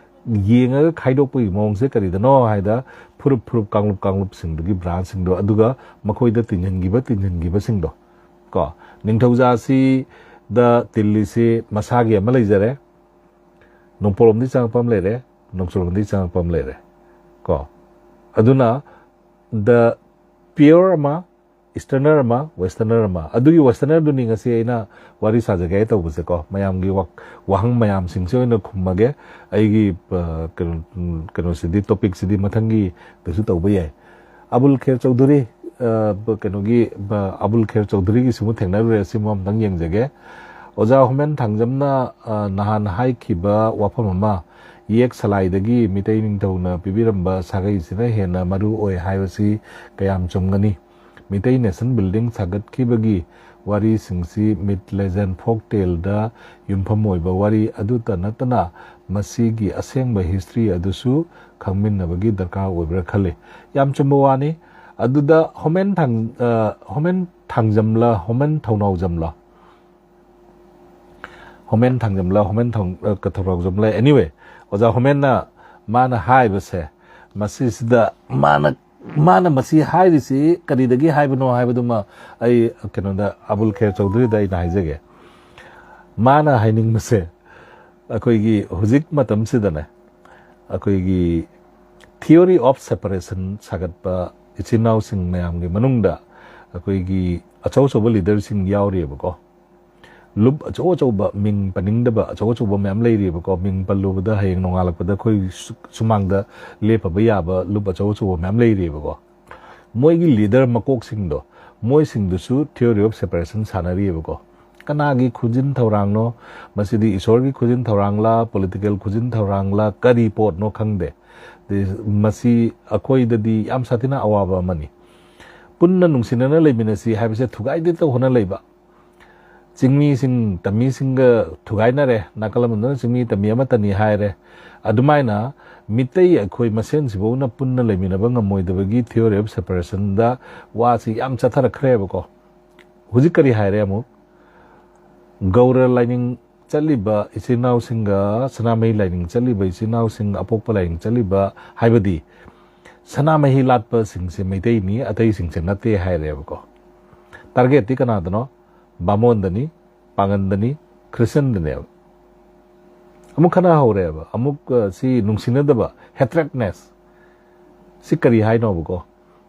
ꯌꯦꯡꯉꯒ ꯈꯥꯏꯗꯣꯛꯄꯒꯤ ꯃꯑꯣꯡꯁꯦ ꯀꯔꯤꯗꯅꯣ ꯍꯥꯏꯗ, ꯐꯨꯔꯨꯞ, ꯐꯨꯔꯨꯞ, ꯀꯥꯡꯂꯨꯞ, ꯀꯥꯡꯂꯨꯞꯁꯤꯡꯗꯨꯒꯤ branchꯁꯤꯡꯗꯣ, ꯑꯗꯨꯒ ꯃꯈꯣꯏꯗ ꯇꯤꯟꯁꯤꯟꯈꯤꯕ, ꯇꯤꯟꯁꯤꯟꯈꯤꯕꯁꯤꯡꯗꯣ ꯀꯣ꯫ ꯅꯤꯡꯊꯧꯖꯥꯁꯤꯗ ꯇꯤꯜꯂꯤꯁꯤ ꯃꯁꯥꯒꯤ ꯑꯃ ꯂꯩꯖꯔꯦ, ꯅꯣꯡꯄꯣꯛꯂꯣꯝꯗꯒꯤ ꯆꯪꯉꯛꯄ ꯑꯃ ꯂꯩꯔꯦ, ꯅꯣꯡꯆꯨꯞꯂꯣꯝꯗꯒꯤ ꯆꯪꯉꯛꯄ ꯑꯃ ꯂꯩꯔꯦ ꯀꯣ꯫ ꯑꯗꯨꯅ the pure ꯑꯃ, Easterner ꯑꯃ, Westerner ꯑꯃ꯫ ꯑꯗꯨꯒꯤ Westernerꯗꯨꯅꯤ ꯉꯁꯤ ꯑꯩꯅ ꯋꯥꯔꯤ ꯁꯥꯖꯒꯦ ꯇꯧꯕꯁꯦꯀꯣ꯫ ꯃꯌꯥꯝꯒꯤ ꯋꯥ-, ꯋꯥꯍꯪ ꯃꯌꯥꯝꯁꯤꯡꯁꯦ ꯑꯣꯏꯅ ꯈꯨꯝꯃꯒꯦ꯫ ꯑꯩꯒꯤ, ꯑ, ꯀꯩꯅꯣ, ꯎꯝ, ꯀꯩꯅꯣꯁꯤꯗꯤ, topicꯁꯤꯗꯤ ꯃꯊꯪꯒꯤꯗꯁꯨ ꯇꯧꯕ ꯌꯥꯏ꯫ ꯑꯕꯨꯜ ꯈꯦꯔ ꯆꯧꯙꯨꯔꯤ, ꯑ, ꯕ-, ꯀꯩꯅꯣꯒꯤ, ꯕ-, ꯑꯕꯨꯜ ꯈꯦꯔ ꯆꯧꯙꯨꯔꯤꯒꯤꯁꯤꯃꯨꯛ ꯊꯦꯡꯅꯔꯨꯔꯦ, ꯁꯤꯃꯨꯛ ꯑꯝꯇꯪ ꯌꯦꯡꯖꯒꯦ꯫ ꯑꯣꯖꯥ ꯍꯣꯃꯦꯟ ꯊꯥꯡꯖꯝꯅ, ꯑ, ꯅꯍꯥꯟ ꯍꯥꯏꯈꯤꯕ ꯋꯥꯐꯝ ꯑꯃ, ꯌꯦꯛ ꯁꯂꯥꯏꯗꯒꯤ ꯃꯤꯇꯩ ꯅꯤꯡꯊꯧꯅ ꯄꯤꯕꯤꯔꯝꯕ ꯁꯥꯒꯩꯁꯤꯅ ꯍꯦꯟꯅ ꯃꯔꯨ ꯑꯣꯏ ꯍꯥꯏꯕꯁꯤ ꯀꯌꯥꯝ ꯆꯨꯝꯒꯅꯤ? Meitei nation building ꯁꯥꯒꯠꯈꯤꯕꯒꯤ ꯋꯥꯔꯤꯁꯤꯡꯁꯤ myth, legend, folk taleꯗ ꯌꯨꯝꯐꯝ ꯑꯣꯏꯕ ꯋꯥꯔꯤ ꯑꯗꯨꯇ ꯅꯠꯇꯅ ꯃꯁꯤꯒꯤ ꯑꯁꯦꯡꯕ history ꯑꯗꯨꯁꯨ ꯈꯪꯃꯤꯟꯅꯕꯒꯤ ꯗꯔꯀꯥꯔ ꯑꯣꯏꯕ꯭ꯔꯥ ꯈꯜꯂꯤ꯫ ꯌꯥꯝ ꯆꯨꯝꯕ ꯋꯥꯅꯤ꯫ ꯑꯗꯨꯗ ꯍꯣꯃꯦꯟ ꯊꯥꯡ-, ꯑ, ꯍꯣꯃꯦꯟ ꯊꯥꯡꯖꯝꯂ, ꯍꯣꯃꯦꯟ ꯊꯧꯅꯥꯎꯖꯝꯂ? ꯍꯣꯃꯦꯟ ꯊꯥꯡꯖꯝꯂ, ꯍꯣꯃꯦꯟ ꯊꯧ-, ꯑ, ꯀ-, ꯊꯧꯅꯥꯎꯖꯝꯂ? Anyway, ꯑꯣꯖꯥ ꯍꯣꯃꯦꯟꯅ ꯃꯥꯅ ꯍꯥꯏꯕꯁꯦ, ꯃꯁꯤꯁꯤꯗ ꯃꯥꯅ, ꯃꯥꯅ ꯃꯁꯤ ꯍꯥꯏꯔꯤꯁꯤ ꯀꯔꯤꯗꯒꯤ ꯍꯥꯏꯕꯅꯣ ꯍꯥꯏꯕꯗꯨꯃ ꯑꯩ ꯀꯩꯅꯣꯗ, ꯑꯕꯨꯜ ꯈꯦꯔ ꯆꯧꯙꯨꯔꯤꯗ ꯑꯩꯅ ꯍꯥꯏꯖꯒꯦ꯫ ꯃꯥꯅ ꯍꯥꯏꯅꯤꯡꯕꯁꯦ, ꯑꯩꯈꯣꯏꯒꯤ ꯍꯧꯖꯤꯛ ꯃꯇꯝꯁꯤꯗꯅꯦ, ꯑꯩꯈꯣꯏꯒꯤ theory of separation ꯁꯥꯒꯠꯄ ꯏꯆꯤꯟ ꯏꯅꯥꯎꯁꯤꯡ ꯃꯌꯥꯝꯒꯤ ꯃꯅꯨꯡꯗ ꯑꯩꯈꯣꯏꯒꯤ ꯑꯆꯧ ꯑꯆꯧꯕ ꯂꯤꯗꯔꯁꯤꯡ ꯌꯥꯎꯔꯤꯑꯕꯀꯣ꯫ ꯂꯨꯞ ꯑꯆꯧ ꯑꯆꯧꯕ, ꯃꯤꯡ ꯄꯟꯅꯤꯡꯗꯕ ꯑꯆꯧ ꯑꯆꯧꯕ ꯃꯌꯥꯝ ꯂꯩꯔꯤꯑꯕꯀꯣ꯫ ꯃꯤꯡ ꯄꯜꯂꯨꯕꯗ ꯍꯌꯦꯡ ꯅꯣꯡꯉꯥꯜꯂꯛꯄꯗ ꯑꯩꯈꯣꯏ ꯁꯨ- ꯁꯨꯃꯥꯡꯗ ꯂꯦꯞꯄꯕ ꯌꯥꯕ ꯂꯨꯞ ꯑꯆꯧ ꯑꯆꯧꯕ ꯃꯌꯥꯝ ꯂꯩꯔꯤꯑꯕꯀꯣ꯫ ꯃꯣꯏꯒꯤ ꯂꯤꯗꯔ ꯃꯀꯣꯛꯁꯤꯡꯗꯣ, ꯃꯣꯏꯁꯤꯡꯗꯨꯁꯨ theory of separation ꯁꯥꯟꯅꯔꯤꯑꯕꯀꯣ꯫ ꯀꯅꯥꯒꯤ ꯈꯨꯖꯤꯟ ꯊꯧꯔꯥꯡꯅꯣ? ꯃꯁꯤꯗꯤ ꯏꯁꯣꯔꯒꯤ ꯈꯨꯖꯤꯟ ꯊꯧꯔꯥꯡꯂꯥ, ꯄꯣꯂꯤꯇꯤꯀꯦꯜ ꯈꯨꯖꯤꯟ ꯊꯧꯔꯥꯡꯂꯥ, ꯀꯔꯤ ꯄꯣꯠꯅꯣ ꯈꯪꯗꯦ꯫ ꯑꯗꯩ ꯃꯁꯤ ꯑꯩꯈꯣꯏꯗꯗꯤ ꯌꯥꯝ ꯁꯥꯊꯤꯅ ꯑꯋꯥꯕ ꯑꯃꯅꯤ꯫ ꯄꯨꯟꯅ ꯅꯨꯡꯁꯤꯅꯅ ꯂꯩꯃꯤꯟꯅꯁꯤ ꯍꯥꯏꯕꯁꯦ ꯊꯨꯒꯥꯏꯗꯦ ꯇꯧ ꯍꯣꯠꯅ ꯂꯩꯕ꯫ ꯆꯤꯡꯃꯤꯁꯤꯡ ꯇꯝꯃꯤꯁꯤꯡꯒ ꯊꯨꯒꯥꯏꯅꯔꯦ, ꯅꯥꯀꯜ ꯑꯃꯗꯅ ꯆꯤꯡꯃꯤ ꯇꯝꯃꯤ ꯑꯃꯠꯇꯅꯤ ꯍꯥꯏꯔꯦ꯫ ꯑꯗꯨꯃꯥꯏꯅ ꯃꯤꯇꯩ ꯑꯩꯈꯣꯏ ꯃꯁꯦꯟꯁꯤꯐꯧꯅ ꯄꯨꯟꯅ ꯂꯩꯃꯤꯟꯅꯕ ꯉꯝꯃꯣꯏꯗꯕꯒꯤ theory of separation ꯗ ꯋꯥꯁꯤ ꯌꯥꯝ ꯆꯠꯊꯔꯛꯈ꯭ꯔꯦꯕꯀꯣ꯫ ꯍꯧꯖꯤꯛ ꯀꯔꯤ ꯍꯥꯏꯔꯦ ꯑꯃꯨꯛ? ꯒꯧꯔ ꯂꯥꯏꯅꯤꯡ ꯆꯠꯂꯤꯕ ꯏꯆꯤꯟ ꯏꯅꯥꯎꯁꯤꯡꯒ ꯁꯅꯥꯃꯍꯤ ꯂꯥꯏꯅꯤꯡ ꯆꯠꯂꯤꯕ ꯏꯆꯤꯟ ꯏꯅꯥꯎꯁꯤꯡ, ꯑꯄꯣꯛꯄ ꯂꯥꯏꯅꯤꯡ ꯆꯠꯂꯤꯕ, ꯍꯥꯏꯕꯗꯤ ꯁꯅꯥꯃꯍꯤ ꯂꯥꯠꯄꯁꯤꯡꯁꯦ ꯃꯩꯇꯩꯅꯤ, ꯑꯇꯩꯁꯤꯡꯁꯦ ꯅꯠꯇꯦ ꯍꯥꯏꯔꯦꯕꯀꯣ꯫ ꯇꯥꯔꯒꯦꯠꯇꯤ ꯀꯅꯥꯗꯅꯣ? ꯕꯥꯃꯣꯟꯗꯅꯤ, ꯄꯥꯉꯟꯗꯅꯤ, ꯈ꯭ꯔꯤꯁꯇꯟꯗꯅꯦꯕ꯫ ꯑꯃꯨꯛ ꯈꯠꯅ ꯍꯧꯔꯦꯕ, ꯑꯃꯨꯛ, ꯑ, ꯁꯤ ꯅꯨꯡꯁꯤꯅꯗꯕ, hatredness꯫ ꯁꯤ ꯀꯔꯤ ꯍꯥꯏꯅꯣꯕꯀꯣ?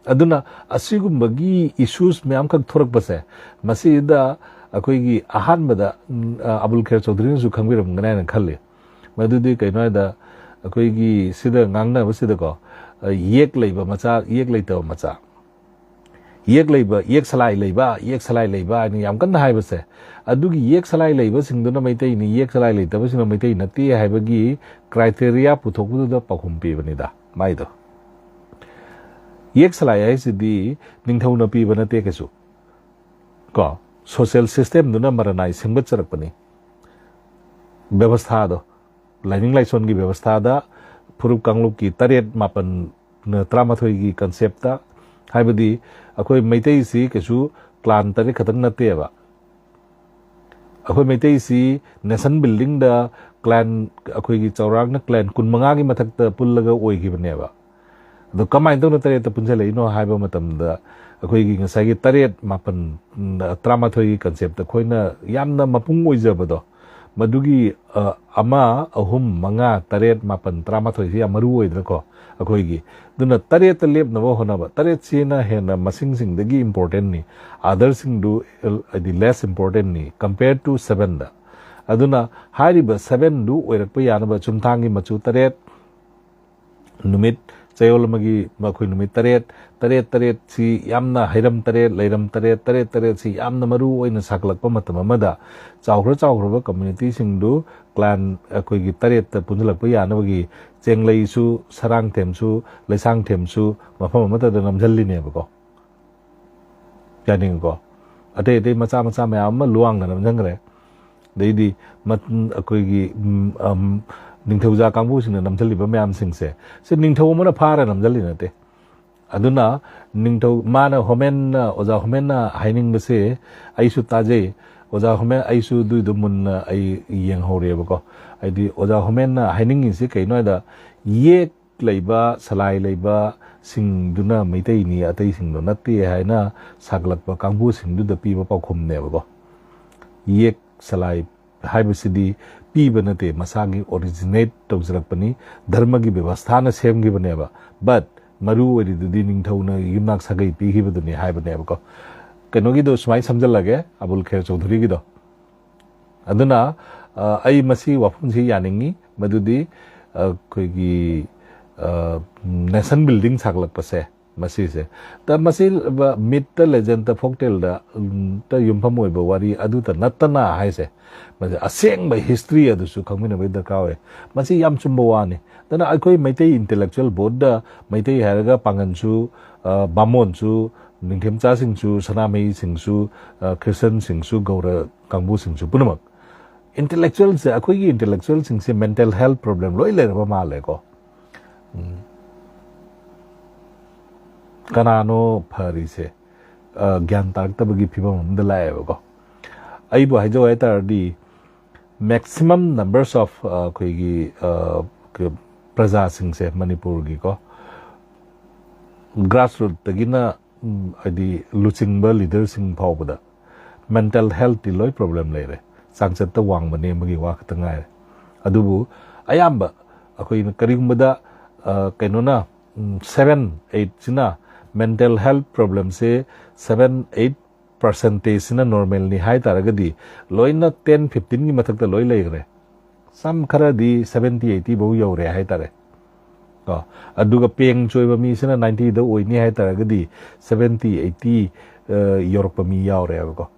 ꯑꯗꯨꯅ ꯑꯁꯤꯒꯨꯝꯕꯒꯤ issues ꯃꯌꯥꯝꯈꯛ ꯊꯣꯔꯛꯄꯁꯦ, ꯃꯁꯤꯗ ꯑꯩꯈꯣꯏꯒꯤ ꯑꯍꯥꯟꯕꯗ, ꯎꯝ, ꯑ, ꯑꯕꯨꯜ ꯈꯦꯔ ꯆꯧꯙꯔꯤꯅꯁꯨ ꯈꯪꯕꯤꯔꯝꯒꯅꯤ ꯍꯥꯏꯅ ꯈꯜꯂꯤ꯫ ꯃꯗꯨꯗꯤ ꯀꯩꯅꯣ ꯍꯥꯏꯗ, ꯑꯩꯈꯣꯏꯒꯤ ꯁꯤꯗ ꯉꯥꯡꯅꯕꯁꯤꯗꯀꯣ, ꯑ, ꯌꯦꯛ ꯂꯩꯕ ꯃꯆꯥ, ꯌꯦꯛ ꯂꯩꯇꯕ ꯃꯆꯥ, ꯌꯦꯛ ꯂꯩꯕ, ꯌꯦꯛ ꯁꯂꯥꯏ ꯂꯩꯕ, ꯌꯦꯛ ꯁꯂꯥꯏ ꯂꯩꯕ ꯍꯥꯏꯅ ꯌꯥꯝ ꯀꯟꯅ ꯍꯥꯏꯕꯁꯦ, ꯑꯗꯨꯒꯤ ꯌꯦꯛ ꯁꯂꯥꯏ ꯂꯩꯕꯁꯤꯡꯗꯨꯅ ꯃꯩꯇꯩꯅꯤ, ꯌꯦꯛ ꯁꯂꯥꯏ ꯂꯩꯇꯕꯁꯤꯡꯅ ꯃꯩꯇꯩ ꯅꯠꯇꯦ ꯍꯥꯏꯕꯒꯤ criteria ꯄꯨꯊꯣꯛꯄꯗꯨꯗ ꯄꯥꯎꯈꯨꯝ ꯄꯤꯕꯅꯤꯗ ꯃꯥꯏꯗꯣ꯫ ꯌꯦꯛ ꯁꯂꯥꯏ ꯍꯥꯏꯁꯤꯗꯤ ꯅꯤꯡꯊꯧꯅ ꯄꯤꯕ ꯅꯠꯇꯦ ꯀꯩꯁꯨ, ꯀꯣ, social system ꯗꯨꯅ ꯃꯔꯅꯥꯏ ꯁꯦꯝꯒꯠꯆꯔꯛꯄꯅꯤ꯫ ꯕꯦꯕꯁꯊꯥꯗꯣ, ꯂꯥꯏꯅꯤꯡ ꯂꯥꯏꯁꯣꯟꯒꯤ ꯕꯦꯕꯁꯊꯥꯗ ꯐꯨꯔꯨꯞ ꯀꯥꯡꯂꯨꯞꯀꯤ ꯇꯔꯦꯠ, ꯃꯥꯄꯟ, ꯇꯔꯥꯃꯥꯊꯣꯏꯒꯤ concept ꯇ, ꯍꯥꯏꯕꯗꯤ ꯑꯩꯈꯣꯏ ꯃꯩꯇꯩꯁꯤ ꯀꯩꯁꯨ clan ꯇꯔꯦꯠ ꯈꯛꯇꯪ ꯅꯠꯇꯦꯕ꯫ ꯑꯩꯈꯣꯏ ꯃꯩꯇꯩꯁꯤ nation building ꯗ clan, ꯑꯩꯈꯣꯏꯒꯤ ꯆꯥꯎꯔꯥꯛꯅ clan ꯀꯨꯟꯃꯉꯥꯒꯤ ꯃꯊꯛꯇ ꯄꯨꯜꯂꯒ ꯑꯣꯏꯈꯤꯕꯅꯦꯕ꯫ ꯑꯗꯣ ꯀꯃꯥꯏꯅ ꯇꯧꯅ ꯇꯔꯦꯠꯇ ꯄꯨꯟꯁꯤꯜꯂꯛꯏꯅꯣ ꯍꯥꯏꯕ ꯃꯇꯝꯗ, ꯑꯩꯈꯣꯏꯒꯤ ꯉꯁꯥꯏꯒꯤ ꯇꯔꯦꯠ, ꯃꯥꯄꯟ, ꯎꯝ, ꯇꯔꯥꯃꯥꯊꯣꯏꯒꯤ concept ꯇ ꯑꯩꯈꯣꯏꯅ ꯌꯥꯝꯅ ꯃꯄꯨꯡ ꯑꯣꯏꯖꯕꯗꯣ, ꯃꯗꯨꯒꯤ ꯑ, ꯑꯃ, ꯑꯍꯨꯝ, ꯃꯉꯥ, ꯇꯔꯦꯠ, ꯃꯥꯄꯟ, ꯇꯔꯥꯃꯥꯊꯣꯏꯁꯤ ꯌꯥꯝ ꯃꯔꯨ ꯑꯣꯏꯗꯅꯀꯣ ꯑꯩꯈꯣꯏꯒꯤ꯫ ꯑꯗꯨꯅ ꯇꯔꯦꯠꯇ ꯂꯦꯞꯅꯕ ꯍꯣꯠꯅꯕ, ꯇꯔꯦꯠꯁꯤꯅ ꯍꯦꯟꯅ ꯃꯁꯤꯡꯁꯤꯡꯗꯒꯤ important ꯅꯤ, other ꯁꯤꯡꯗꯨ ꯍꯥꯏꯗꯤ less important ꯅꯤ compare to seven ꯗ꯫ ꯑꯗꯨꯅ ꯍꯥꯏꯔꯤꯕ seven ꯗꯨ ꯑꯣꯏꯔꯛꯄ ꯌꯥꯅꯕ ꯆꯨꯝꯊꯥꯡꯒꯤ ꯃꯆꯨ ꯇꯔꯦꯠ, ꯅꯨꯃꯤꯠ ꯆꯌꯣꯜ ꯑꯃꯒꯤ ꯃꯈꯣꯏ ꯅꯨꯃꯤꯠ ꯇꯔꯦꯠ, ꯇꯔꯦꯠ ꯇꯔꯦꯠꯁꯤ ꯌꯥꯝꯅ ꯍꯩꯔꯝ ꯇꯔꯦꯠ, ꯂꯩꯔꯝ ꯇꯔꯦꯠ, ꯇꯔꯦꯠ ꯇꯔꯦꯠꯁꯤ ꯌꯥꯝꯅ ꯃꯔꯨ ꯑꯣꯏꯅ ꯁꯥꯒꯠꯂꯛꯄ ꯃꯇꯝ ꯑꯃꯗ ꯆꯥꯎꯈ꯭ꯔ ꯆꯥꯎꯈ꯭ꯔꯕ community ꯁꯤꯡꯗꯨ clan ꯑꯩꯈꯣꯏꯒꯤ ꯇꯔꯦꯠꯇ ꯄꯨꯟꯁꯤꯜꯂꯛꯄ ꯌꯥꯅꯕꯒꯤ ꯆꯦꯡꯂꯩꯁꯨ, ꯁꯔꯥꯡꯊꯦꯝꯁꯨ, ꯂꯩꯁꯥꯡꯊꯦꯝꯁꯨ ꯃꯐꯝ ꯑꯃꯠꯇꯗ ꯅꯝꯁꯤꯜꯂꯤꯅꯦꯕꯀꯣ꯫ ꯌꯥꯅꯤꯡꯉꯤꯀꯣ꯫ ꯑꯇꯩ ꯑꯇꯩ ꯃꯆꯥ ꯃꯆꯥ ꯃꯌꯥꯝ ꯑꯃ ꯂꯨꯋꯥꯡꯅ ꯅꯝꯁꯤꯟꯈ꯭ꯔꯦ꯫ ꯑꯗꯩꯗꯤ ꯃ-, ꯑꯩꯈꯣꯏꯒꯤ, ꯎꯝ, ꯑꯝ, ꯅꯤꯡꯊꯧꯖꯥ ꯀꯥꯡꯕꯨꯁꯤꯡꯅ ꯅꯝꯁꯤꯜꯂꯤꯕ ꯃꯌꯥꯝꯁꯤꯡꯁꯦ, ꯁꯤ ꯅꯤꯡꯊꯧ ꯑꯃꯅ ꯐꯥꯔ ꯅꯝꯁꯤꯜꯂꯤ ꯅꯠꯇꯦ꯫ ꯑꯗꯨꯅ ꯅꯤꯡꯊꯧ, ꯃꯥꯅ, ꯍꯣꯃꯦꯟꯅ, ꯑꯣꯖꯥ ꯍꯣꯃꯦꯟꯅ ꯍꯥꯏꯅꯤꯡꯕꯁꯦ ꯑꯩꯁꯨ ꯇꯥꯖꯩ꯫ ꯑꯣꯖꯥ ꯍꯣꯃꯦꯟ, ꯑꯩꯁꯨ ꯑꯗꯨꯏꯗꯣ ꯃꯨꯟꯅ ꯑꯩ ꯌꯦꯡꯍꯧꯔꯦꯕꯀꯣ꯫ ꯍꯥꯏꯗꯤ ꯑꯣꯖꯥ ꯍꯣꯃꯦꯟꯅ ꯍꯥꯏꯅꯤꯡꯉꯤꯁꯤ ꯀꯩꯅꯣ ꯍꯥꯏꯗ, ꯌꯦꯛ ꯂꯩꯕ, ꯁꯂꯥꯏ ꯂꯩꯕ ꯁꯤꯡꯗꯨꯅ ꯃꯩꯇꯩꯅꯤ, ꯑꯇꯩꯁꯤꯡꯗꯣ ꯅꯠꯇꯦ ꯍꯥꯏꯅ ꯁꯥꯒꯠꯂꯛꯄ ꯀꯥꯡꯕꯨꯁꯤꯡꯗꯨꯗ ꯄꯤꯕ ꯄꯥꯎꯈꯨꯝꯅꯦꯕꯀꯣ꯫ ꯌꯦꯛ ꯁꯂꯥꯏ ꯍꯥꯏꯕꯁꯤꯗꯤ ꯄꯤꯕ ꯅꯠꯇꯦ, ꯃꯁꯥꯒꯤ originate ꯇꯧꯖꯔꯛꯄꯅꯤ, ꯙꯔꯃꯒꯤ ꯕꯦꯕꯁꯊꯥꯅ ꯁꯦꯝꯈꯤꯕꯅꯦꯕ꯫ But ꯃꯔꯨ ꯑꯣꯏꯔꯤꯗꯨꯗꯤ ꯅꯤꯡꯊꯧꯅ ꯌꯨꯝꯅꯥꯛ ꯁꯥꯒꯩ ꯄꯤꯈꯤꯕꯗꯨꯅꯤ ꯍꯥꯏꯕꯅꯦꯕꯀꯣ꯫ ꯀꯩꯅꯣꯒꯤꯗꯣ ꯁꯨꯃꯥꯏꯅ ꯁꯝꯖꯜꯂꯒꯦ, ꯑꯕꯨꯜ ꯈꯦꯔ ꯆꯧꯙꯨꯔꯤꯒꯤꯗꯣ꯫ ꯑꯗꯨꯅ, ꯑ, ꯑꯩ ꯃꯁꯤ ꯋꯥꯐꯝꯁꯤ ꯌꯥꯅꯤꯡꯉꯤ, ꯃꯗꯨꯗꯤ, ꯑ, ꯑꯩꯈꯣꯏꯒꯤ, ꯑ, nation building ꯁꯥꯒꯠꯂꯛꯄꯁꯦ, ꯃꯁꯤꯁꯦ꯫ ꯇ-, ꯃꯁꯤ ꯕ-, ꯃꯤꯠꯇ, ꯂꯦꯖꯦꯟꯗ, ꯐꯣꯛꯇꯦꯜꯗ, ꯎꯝ, ꯇ ꯌꯨꯝꯐꯝ ꯑꯣꯏꯕ ꯋꯥꯔꯤ ꯑꯗꯨꯇ ꯅꯠꯇꯅ ꯍꯥꯏꯁꯦ, ꯃꯁꯤ ꯑꯁꯦꯡꯕ history ꯑꯗꯨꯁꯨ ꯈꯪꯃꯤꯟꯅꯕꯒꯤ ꯗꯔꯀꯥꯔ ꯑꯣꯏ꯫ ꯃꯁꯤ ꯌꯥꯝ ꯆꯨꯝꯕ ꯋꯥꯅꯤ꯫ ꯑꯗꯨꯅ ꯑꯩꯈꯣꯏ ꯃꯩꯇꯩ intellectual boardꯗ ꯃꯩꯇꯩ ꯍꯥꯏꯔꯒ ꯄꯥꯡꯒꯟꯁꯨ, ꯑ, ꯕꯥꯃꯣꯟꯁꯨ, ꯅꯤꯡꯊꯦꯝꯆꯥꯁꯤꯡꯁꯨ, ꯁꯅꯥꯃꯍꯤꯁꯤꯡꯁꯨ, ꯑ, ꯈ꯭ꯔꯤꯁꯇꯟꯁꯤꯡꯁꯨ, ꯒꯧꯔ ꯀꯥꯡꯕꯨꯁꯤꯡꯁꯨ ꯄꯨꯝꯅꯃꯛ intellectualꯁꯦ, ꯑꯩꯈꯣꯏꯒꯤ intellectualꯁꯤꯡꯁꯦ mental health problem ꯂꯣꯏ ꯂꯩꯔꯕ ꯃꯥꯜꯂꯦꯀꯣ꯫ ꯎꯝ꯫ ꯀꯅꯥꯅꯣ ꯐꯔꯤꯁꯦ? ꯑ, ꯒ꯭ꯌꯥꯟ ꯇꯥꯔꯛꯇꯕꯒꯤ ꯐꯤꯕꯝ ꯑꯃꯗ ꯂꯥꯛꯑꯦꯕꯀꯣ꯫ ꯑꯩꯕꯨ ꯍꯥꯏꯖꯧ ꯍꯥꯏ ꯇꯥꯔꯗꯤ, maximum numbers of, ꯑ, ꯑꯩꯈꯣꯏꯒꯤ, ꯑ, ꯀ-, ꯄ꯭ꯔꯖꯥꯁꯤꯡꯁꯦ ꯃꯅꯤꯄꯨꯔꯒꯤꯀꯣ, grassrootꯇꯒꯤꯅ, ꯎꯝ, ꯍꯥꯏꯗꯤ ꯂꯨꯆꯤꯡꯕ leaderꯁꯤꯡ ꯐꯥꯎꯕꯗ mental healthꯇꯤ ꯂꯣꯏ problem ꯂꯩꯔꯦ꯫ ꯆꯥꯡꯆꯠꯇ ꯋꯥꯡꯕ ꯅꯦꯝꯕꯒꯤ ꯋꯥ ꯈꯛꯇ ꯉꯥꯏꯔꯦ꯫ ꯑꯗꯨꯕꯨ ꯑꯌꯥꯝꯕ ꯑꯩꯈꯣꯏꯅ ꯀꯔꯤꯒꯨꯝꯕꯗ, ꯑ, ꯀꯩꯅꯣꯅ, ꯎꯝ, seven eight ꯁꯤꯅ mental health problemꯁꯦ seven eight percentageꯁꯤꯅ normalꯅꯤ ꯍꯥꯏ ꯇꯥꯔꯒꯗꯤ, ꯂꯣꯏꯅ ten fifteenꯒꯤ ꯃꯊꯛꯇ ꯂꯣꯏ ꯂꯩꯈ꯭ꯔꯦ꯫ ꯁꯝ ꯈꯔꯗꯤ seventy eighty ꯐꯧ ꯌꯧꯔꯦ ꯍꯥꯏ ꯇꯥꯔꯦ꯫ ꯀꯣ, ꯑꯗꯨꯒ ꯄꯦꯡ ꯆꯣꯏꯕ ꯃꯤꯁꯤꯅ ninetyꯗ ꯑꯣꯏꯅꯤ ꯍꯥꯏ ꯇꯥꯔꯒꯗꯤ, seventy eighty, ꯑ, ꯌꯧꯔꯛꯄ ꯃꯤ ꯌꯥꯎꯔꯦꯕꯀꯣ꯫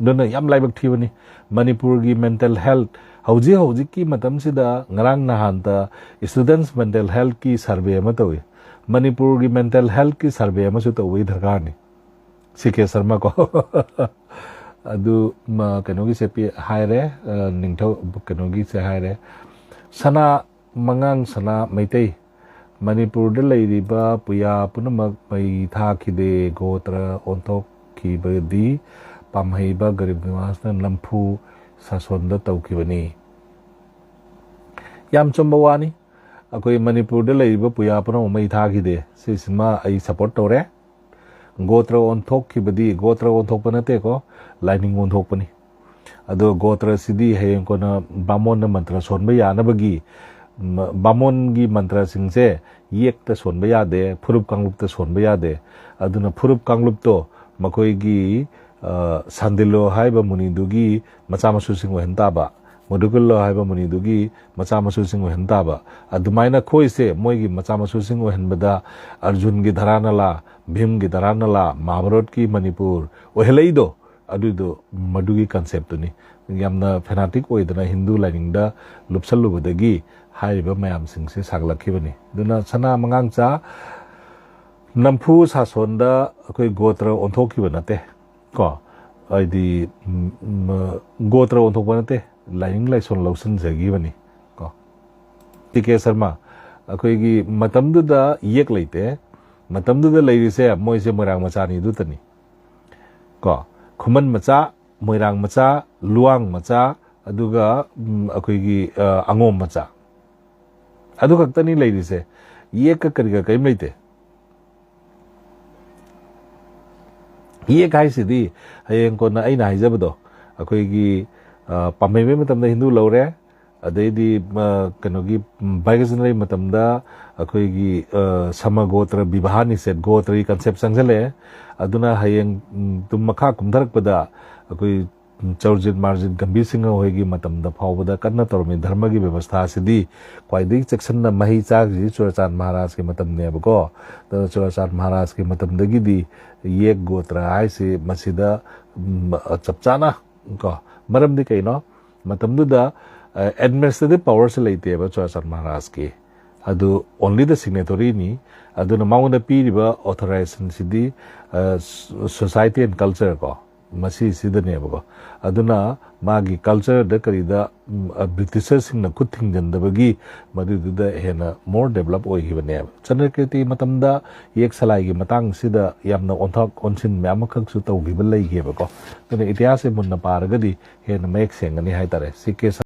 ꯑꯗꯨꯅ ꯌꯥꯝ ꯂꯥꯏꯕꯛ ꯊꯤꯕꯅꯤ꯫ ꯃꯅꯤꯄꯨꯔꯒꯤ mental health, ꯍꯧꯖꯤꯛ ꯍꯧꯖꯤꯛꯀꯤ ꯃꯇꯝꯁꯤꯗ, ꯉꯔꯥꯡ ꯅꯍꯥꯟꯇ students mental healthꯀꯤ survey ꯑꯃ ꯇꯧꯏ꯫ ꯃꯅꯤꯄꯨꯔꯒꯤ mental healthꯀꯤ survey ꯑꯃꯁꯨ ꯇꯧꯕꯒꯤ ꯗꯔꯀꯥꯔꯅꯤ꯫ ꯁꯤ ꯀꯦ ꯁꯔꯃ ꯀꯣ꯫ ꯑꯗꯨ, ꯃ, ꯀꯩꯅꯣꯒꯤꯁꯦ ꯄꯤ-, ꯍꯥꯏꯔꯦ, ꯑ, ꯅꯤꯡꯊꯧ, ꯀꯩꯅꯣꯒꯤꯁꯦ ꯍꯥꯏꯔꯦ꯫ ꯁꯅꯥ ꯃꯉꯥꯡ ꯁꯅꯥ ꯃꯩꯇꯩ, ꯃꯅꯤꯄꯨꯔꯗ ꯂꯩꯔꯤꯕ ꯄꯨꯌꯥ ꯄꯨꯝꯅꯃꯛ ꯃꯩ ꯊꯥꯈꯤꯗꯦ, ꯒꯣꯇ꯭ꯔ ꯑꯣꯟꯊꯣꯛꯈꯤꯕꯗꯤ ꯄꯥꯝꯍꯩꯕ ꯒꯔꯤꯕ ꯅꯤꯋꯥꯁꯅ ꯅꯝꯐꯨ ꯁꯥꯁꯣꯟꯗ ꯇꯧꯈꯤꯕꯅꯤ꯫ ꯌꯥꯝ ꯆꯨꯝꯕ ꯋꯥꯅꯤ꯫ ꯑꯩꯈꯣꯏ ꯃꯅꯤꯄꯨꯔꯗ ꯂꯩꯔꯤꯕ ꯄꯨꯌꯥ ꯄꯨꯝꯅꯃꯛ ꯃꯩ ꯊꯥꯈꯤꯗꯦ꯫ ꯁꯤꯁꯤꯃ ꯑꯩ support ꯇꯧꯔꯦ꯫ ꯒꯣꯇ꯭ꯔ ꯑꯣꯟꯊꯣꯛꯈꯤꯕꯗꯤ, ꯒꯣꯇ꯭ꯔ ꯑꯣꯟꯊꯣꯛꯄ ꯅꯠꯇꯦꯀꯣ, ꯂꯥꯏꯅꯤꯡ ꯑꯣꯟꯊꯣꯛꯄꯅꯤ꯫ ꯑꯗꯣ ꯒꯣꯇ꯭ꯔꯁꯤꯗꯤ ꯍꯌꯦꯡ ꯀꯣꯟꯅ ꯕꯥꯃꯣꯟꯅ ꯃꯟꯇ꯭ꯔ ꯁꯣꯟꯕ ꯌꯥꯅꯕꯒꯤ, ꯃ-, ꯕꯥꯃꯣꯟꯒꯤ ꯃꯟꯇ꯭ꯔꯁꯤꯡꯁꯦ ꯌꯦꯛꯇ ꯁꯣꯟꯕ ꯌꯥꯗꯦ, ꯐꯨꯔꯨꯞ ꯀꯥꯡꯂꯨꯞꯇ ꯁꯣꯟꯕ ꯌꯥꯗꯦ꯫ ꯑꯗꯨꯅ ꯐꯨꯔꯨꯞ ꯀꯥꯡꯂꯨꯞꯇꯣ ꯃꯈꯣꯏꯒꯤ, ꯑ, ꯁꯥꯟꯗꯤꯜꯂꯣ ꯍꯥꯏꯕ ꯃꯨꯅꯤꯗꯨꯒꯤ ꯃꯆꯥ ꯃꯁꯨꯁꯤꯡ ꯑꯣꯏꯍꯟ ꯇꯥꯕ, ꯃꯨꯗꯨꯀꯨꯜꯂꯣ ꯍꯥꯏꯕ ꯃꯨꯅꯤꯗꯨꯒꯤ ꯃꯆꯥ ꯃꯁꯨꯁꯤꯡ ꯑꯣꯏꯍꯟ ꯇꯥꯕ꯫ ꯑꯗꯨꯃꯥꯏꯅ ꯑꯩꯈꯣꯏꯁꯦ ꯃꯣꯏꯒꯤ ꯃꯆꯥ ꯃꯁꯨꯁꯤꯡ ꯑꯣꯏꯍꯟꯕꯗ ꯑꯔꯖꯨꯟꯒꯤ ꯙꯔꯥ ꯅꯂꯥ, ꯚꯤꯝꯒꯤ ꯙꯔꯥ ꯅꯂꯥ, ꯃꯍꯥꯚꯥꯔꯠꯀꯤ ꯃꯅꯤꯄꯨꯔ ꯑꯣꯏꯍꯜꯂꯛꯏꯗꯣ, ꯑꯗꯨꯗꯣ ꯃꯗꯨꯒꯤ conceptꯇꯨꯅꯤ꯫ ꯌꯥꯝꯅ fanatic ꯑꯣꯏꯗꯅ ꯍꯤꯟꯗꯨ ꯂꯥꯏꯅꯤꯡꯗ ꯂꯨꯞꯁꯜꯂꯨꯕꯗꯒꯤ ꯍꯥꯏꯔꯤꯕ ꯃꯌꯥꯝꯁꯤꯡꯁꯦ ꯁꯥꯒꯠꯂꯛꯈꯤꯕꯅꯤ꯫ ꯑꯗꯨꯅ ꯁꯅꯥ ꯃꯉꯥꯡꯆꯥ ꯅꯝꯐꯨ ꯁꯥꯁꯣꯟꯗ ꯑꯩꯈꯣꯏ ꯒꯣꯇ꯭ꯔ ꯑꯣꯟꯊꯣꯛꯈꯤꯕ ꯅꯠꯇꯦ ꯀꯣ, ꯍꯥꯏꯗꯤ, ꯎꯝ, ꯎꯝ, ꯒꯣꯇ꯭ꯔ ꯑꯣꯟꯊꯣꯛꯄ ꯅꯠꯇꯦ, ꯂꯥꯏꯅꯤꯡ ꯂꯥꯏꯁꯣꯟ ꯂꯧꯁꯤꯟꯖꯈꯤꯕꯅꯤ ꯀꯣ꯫ ꯇꯤ ꯀꯦ ꯁꯔꯃ, ꯑꯩꯈꯣꯏꯒꯤ ꯃꯇꯝꯗꯨꯗ ꯌꯦꯛ ꯂꯩꯇꯦ, ꯃꯇꯝꯗꯨꯗ ꯂꯩꯔꯤꯁꯦ ꯃꯣꯏꯁꯦ ꯃꯣꯏꯔꯥꯡ ꯃꯆꯥꯅꯤ ꯑꯗꯨꯇꯅꯤ ꯀꯣ꯫ ꯈꯨꯃꯟ ꯃꯆꯥ, ꯃꯣꯏꯔꯥꯡ ꯃꯆꯥ, ꯂꯨꯋꯥꯡ ꯃꯆꯥ, ꯑꯗꯨꯒ, ꯎꯝ, ꯑꯩꯈꯣꯏꯒꯤ, ꯑ, ꯑꯉꯣꯝ ꯃꯆꯥ꯫ ꯑꯗꯨ ꯈꯛꯇꯅꯤ ꯂꯩꯔꯤꯁꯦ꯫ ꯌꯦꯛꯀ ꯀꯔꯤꯒ ꯀꯔꯤꯝ ꯂꯩꯇꯦ꯫ ꯌꯦꯛ ꯍꯥꯏꯁꯤꯗꯤ ꯍꯌꯦꯡ ꯀꯣꯟꯅ ꯑꯩꯅ ꯍꯥꯏꯖꯕꯗꯣ, ꯑꯩꯈꯣꯏꯒꯤ ꯄꯥꯝꯍꯩꯕꯩ ꯃꯇꯝꯗ ꯍꯤꯟꯗꯨ ꯂꯧꯔꯦ, ꯑꯗꯩꯗꯤ ꯀꯩꯅꯣꯒꯤ ꯕꯥꯏꯒꯖꯅꯔꯤ ꯃꯇꯝꯗ ꯑꯩꯈꯣꯏꯒꯤ ꯁꯃꯒꯣꯇ꯭ꯔ ꯕꯤꯕꯥꯍ ꯅꯤꯁꯦꯠ ꯒꯣꯇ꯭ꯔꯒꯤ ꯀꯟꯁꯦꯞ ꯆꯪꯁꯤꯜꯂꯛꯑꯦ꯫ ꯑꯗꯨꯅ ꯍꯌꯦꯡ ꯇꯨꯡ ꯃꯈꯥ ꯀꯨꯝꯊꯔꯛꯄꯗ ꯑꯩꯈꯣꯏ ꯆꯧꯔꯖꯤꯠ ꯃꯥꯔꯖꯤꯠ ꯒꯝꯚꯤꯔ ꯁꯤꯡꯍ ꯍꯣꯏꯒꯤ ꯃꯇꯝꯗ ꯐꯥꯎꯕꯗ ꯀꯟꯅ ꯇꯧꯔꯝꯃꯤ ꯙꯔꯃꯒꯤ ꯕꯦꯕꯁꯊꯥ ꯑꯁꯤꯗꯤ ꯈ꯭ꯋꯥꯏꯗꯒꯤ ꯆꯦꯛꯁꯤꯟꯅ ꯃꯍꯩ ꯆꯥꯈ꯭ꯔꯤꯁꯤ ꯆꯨꯔꯥꯆꯥꯟ ꯃꯍꯥꯔꯥꯖꯀꯤ ꯃꯇꯝꯅꯦꯕꯀꯣ꯫ ꯑꯗꯨꯅ ꯆꯨꯔꯥꯆꯥꯟ ꯃꯍꯥꯔꯥꯖꯀꯤ ꯃꯇꯝꯗꯒꯤꯗꯤ ꯌꯦꯛ ꯒꯣꯇ꯭ꯔ ꯍꯥꯏꯁꯤ ꯃꯁꯤꯗ ꯆꯞ ꯆꯥꯅ ꯀꯣ꯫ ꯃꯔꯝꯗꯤ ꯀꯩꯅꯣ? ꯃꯇꯝꯗꯨꯗ ꯑꯦꯗꯃꯤꯅꯤꯁꯇ꯭ꯔꯦꯇꯤꯚ ꯄꯋꯥꯔꯁꯦ ꯂꯩꯇꯦꯕ ꯆꯨꯔꯥꯆꯥꯟ ꯃꯍꯥꯔꯥꯖꯀꯤ꯫ ꯑꯗꯨ only the signatoryꯅꯤ꯫ ꯑꯗꯨꯅ ꯃꯉꯣꯟꯗ ꯄꯤꯔꯤꯕ authorization CD society and culture ꯀꯣ, ꯃꯁꯤꯁꯤꯗꯅꯦꯕꯀꯣ꯫ ꯑꯗꯨꯅ ꯃꯥꯒꯤ ꯀꯜꯆꯔꯗ ꯀꯔꯤꯗ ꯕ꯭ꯔꯤꯇꯤꯁꯔꯁꯤꯡꯅ ꯈꯨꯠ ꯊꯤꯡꯖꯤꯟꯗꯕꯒꯤ ꯃꯗꯨꯗꯨꯗ ꯍꯦꯟꯅ ꯃꯣꯔ ꯗꯦꯕꯂꯞ ꯑꯣꯏꯈꯤꯕꯅꯦꯕ꯫ ꯆꯟꯗ꯭ꯔꯀꯤꯔꯇꯤ ꯃꯇꯝꯗ ꯌꯦꯛ ꯁꯂꯥꯏꯒꯤ ꯃꯇꯥꯡꯁꯤꯗ ꯌꯥꯝꯅ ꯑꯣꯟꯊꯣꯛ ꯑꯣꯟꯁꯤꯟ ꯃꯌꯥꯝ ꯑꯃꯈꯛꯁꯨ ꯇꯧꯈꯤꯕ ꯂꯩꯈꯤꯕꯀꯣ꯫ ꯑꯗꯨꯅ ꯏꯇꯤꯍꯥꯁꯁꯦ ꯃꯨꯟꯅ ꯄꯥꯔꯒꯗꯤ ꯍꯦꯟꯅ ꯃꯌꯦꯛ ꯁꯦꯡꯒꯅꯤ ꯍꯥꯏꯇꯥꯔꯦ꯫ ꯁꯤ ꯀꯦ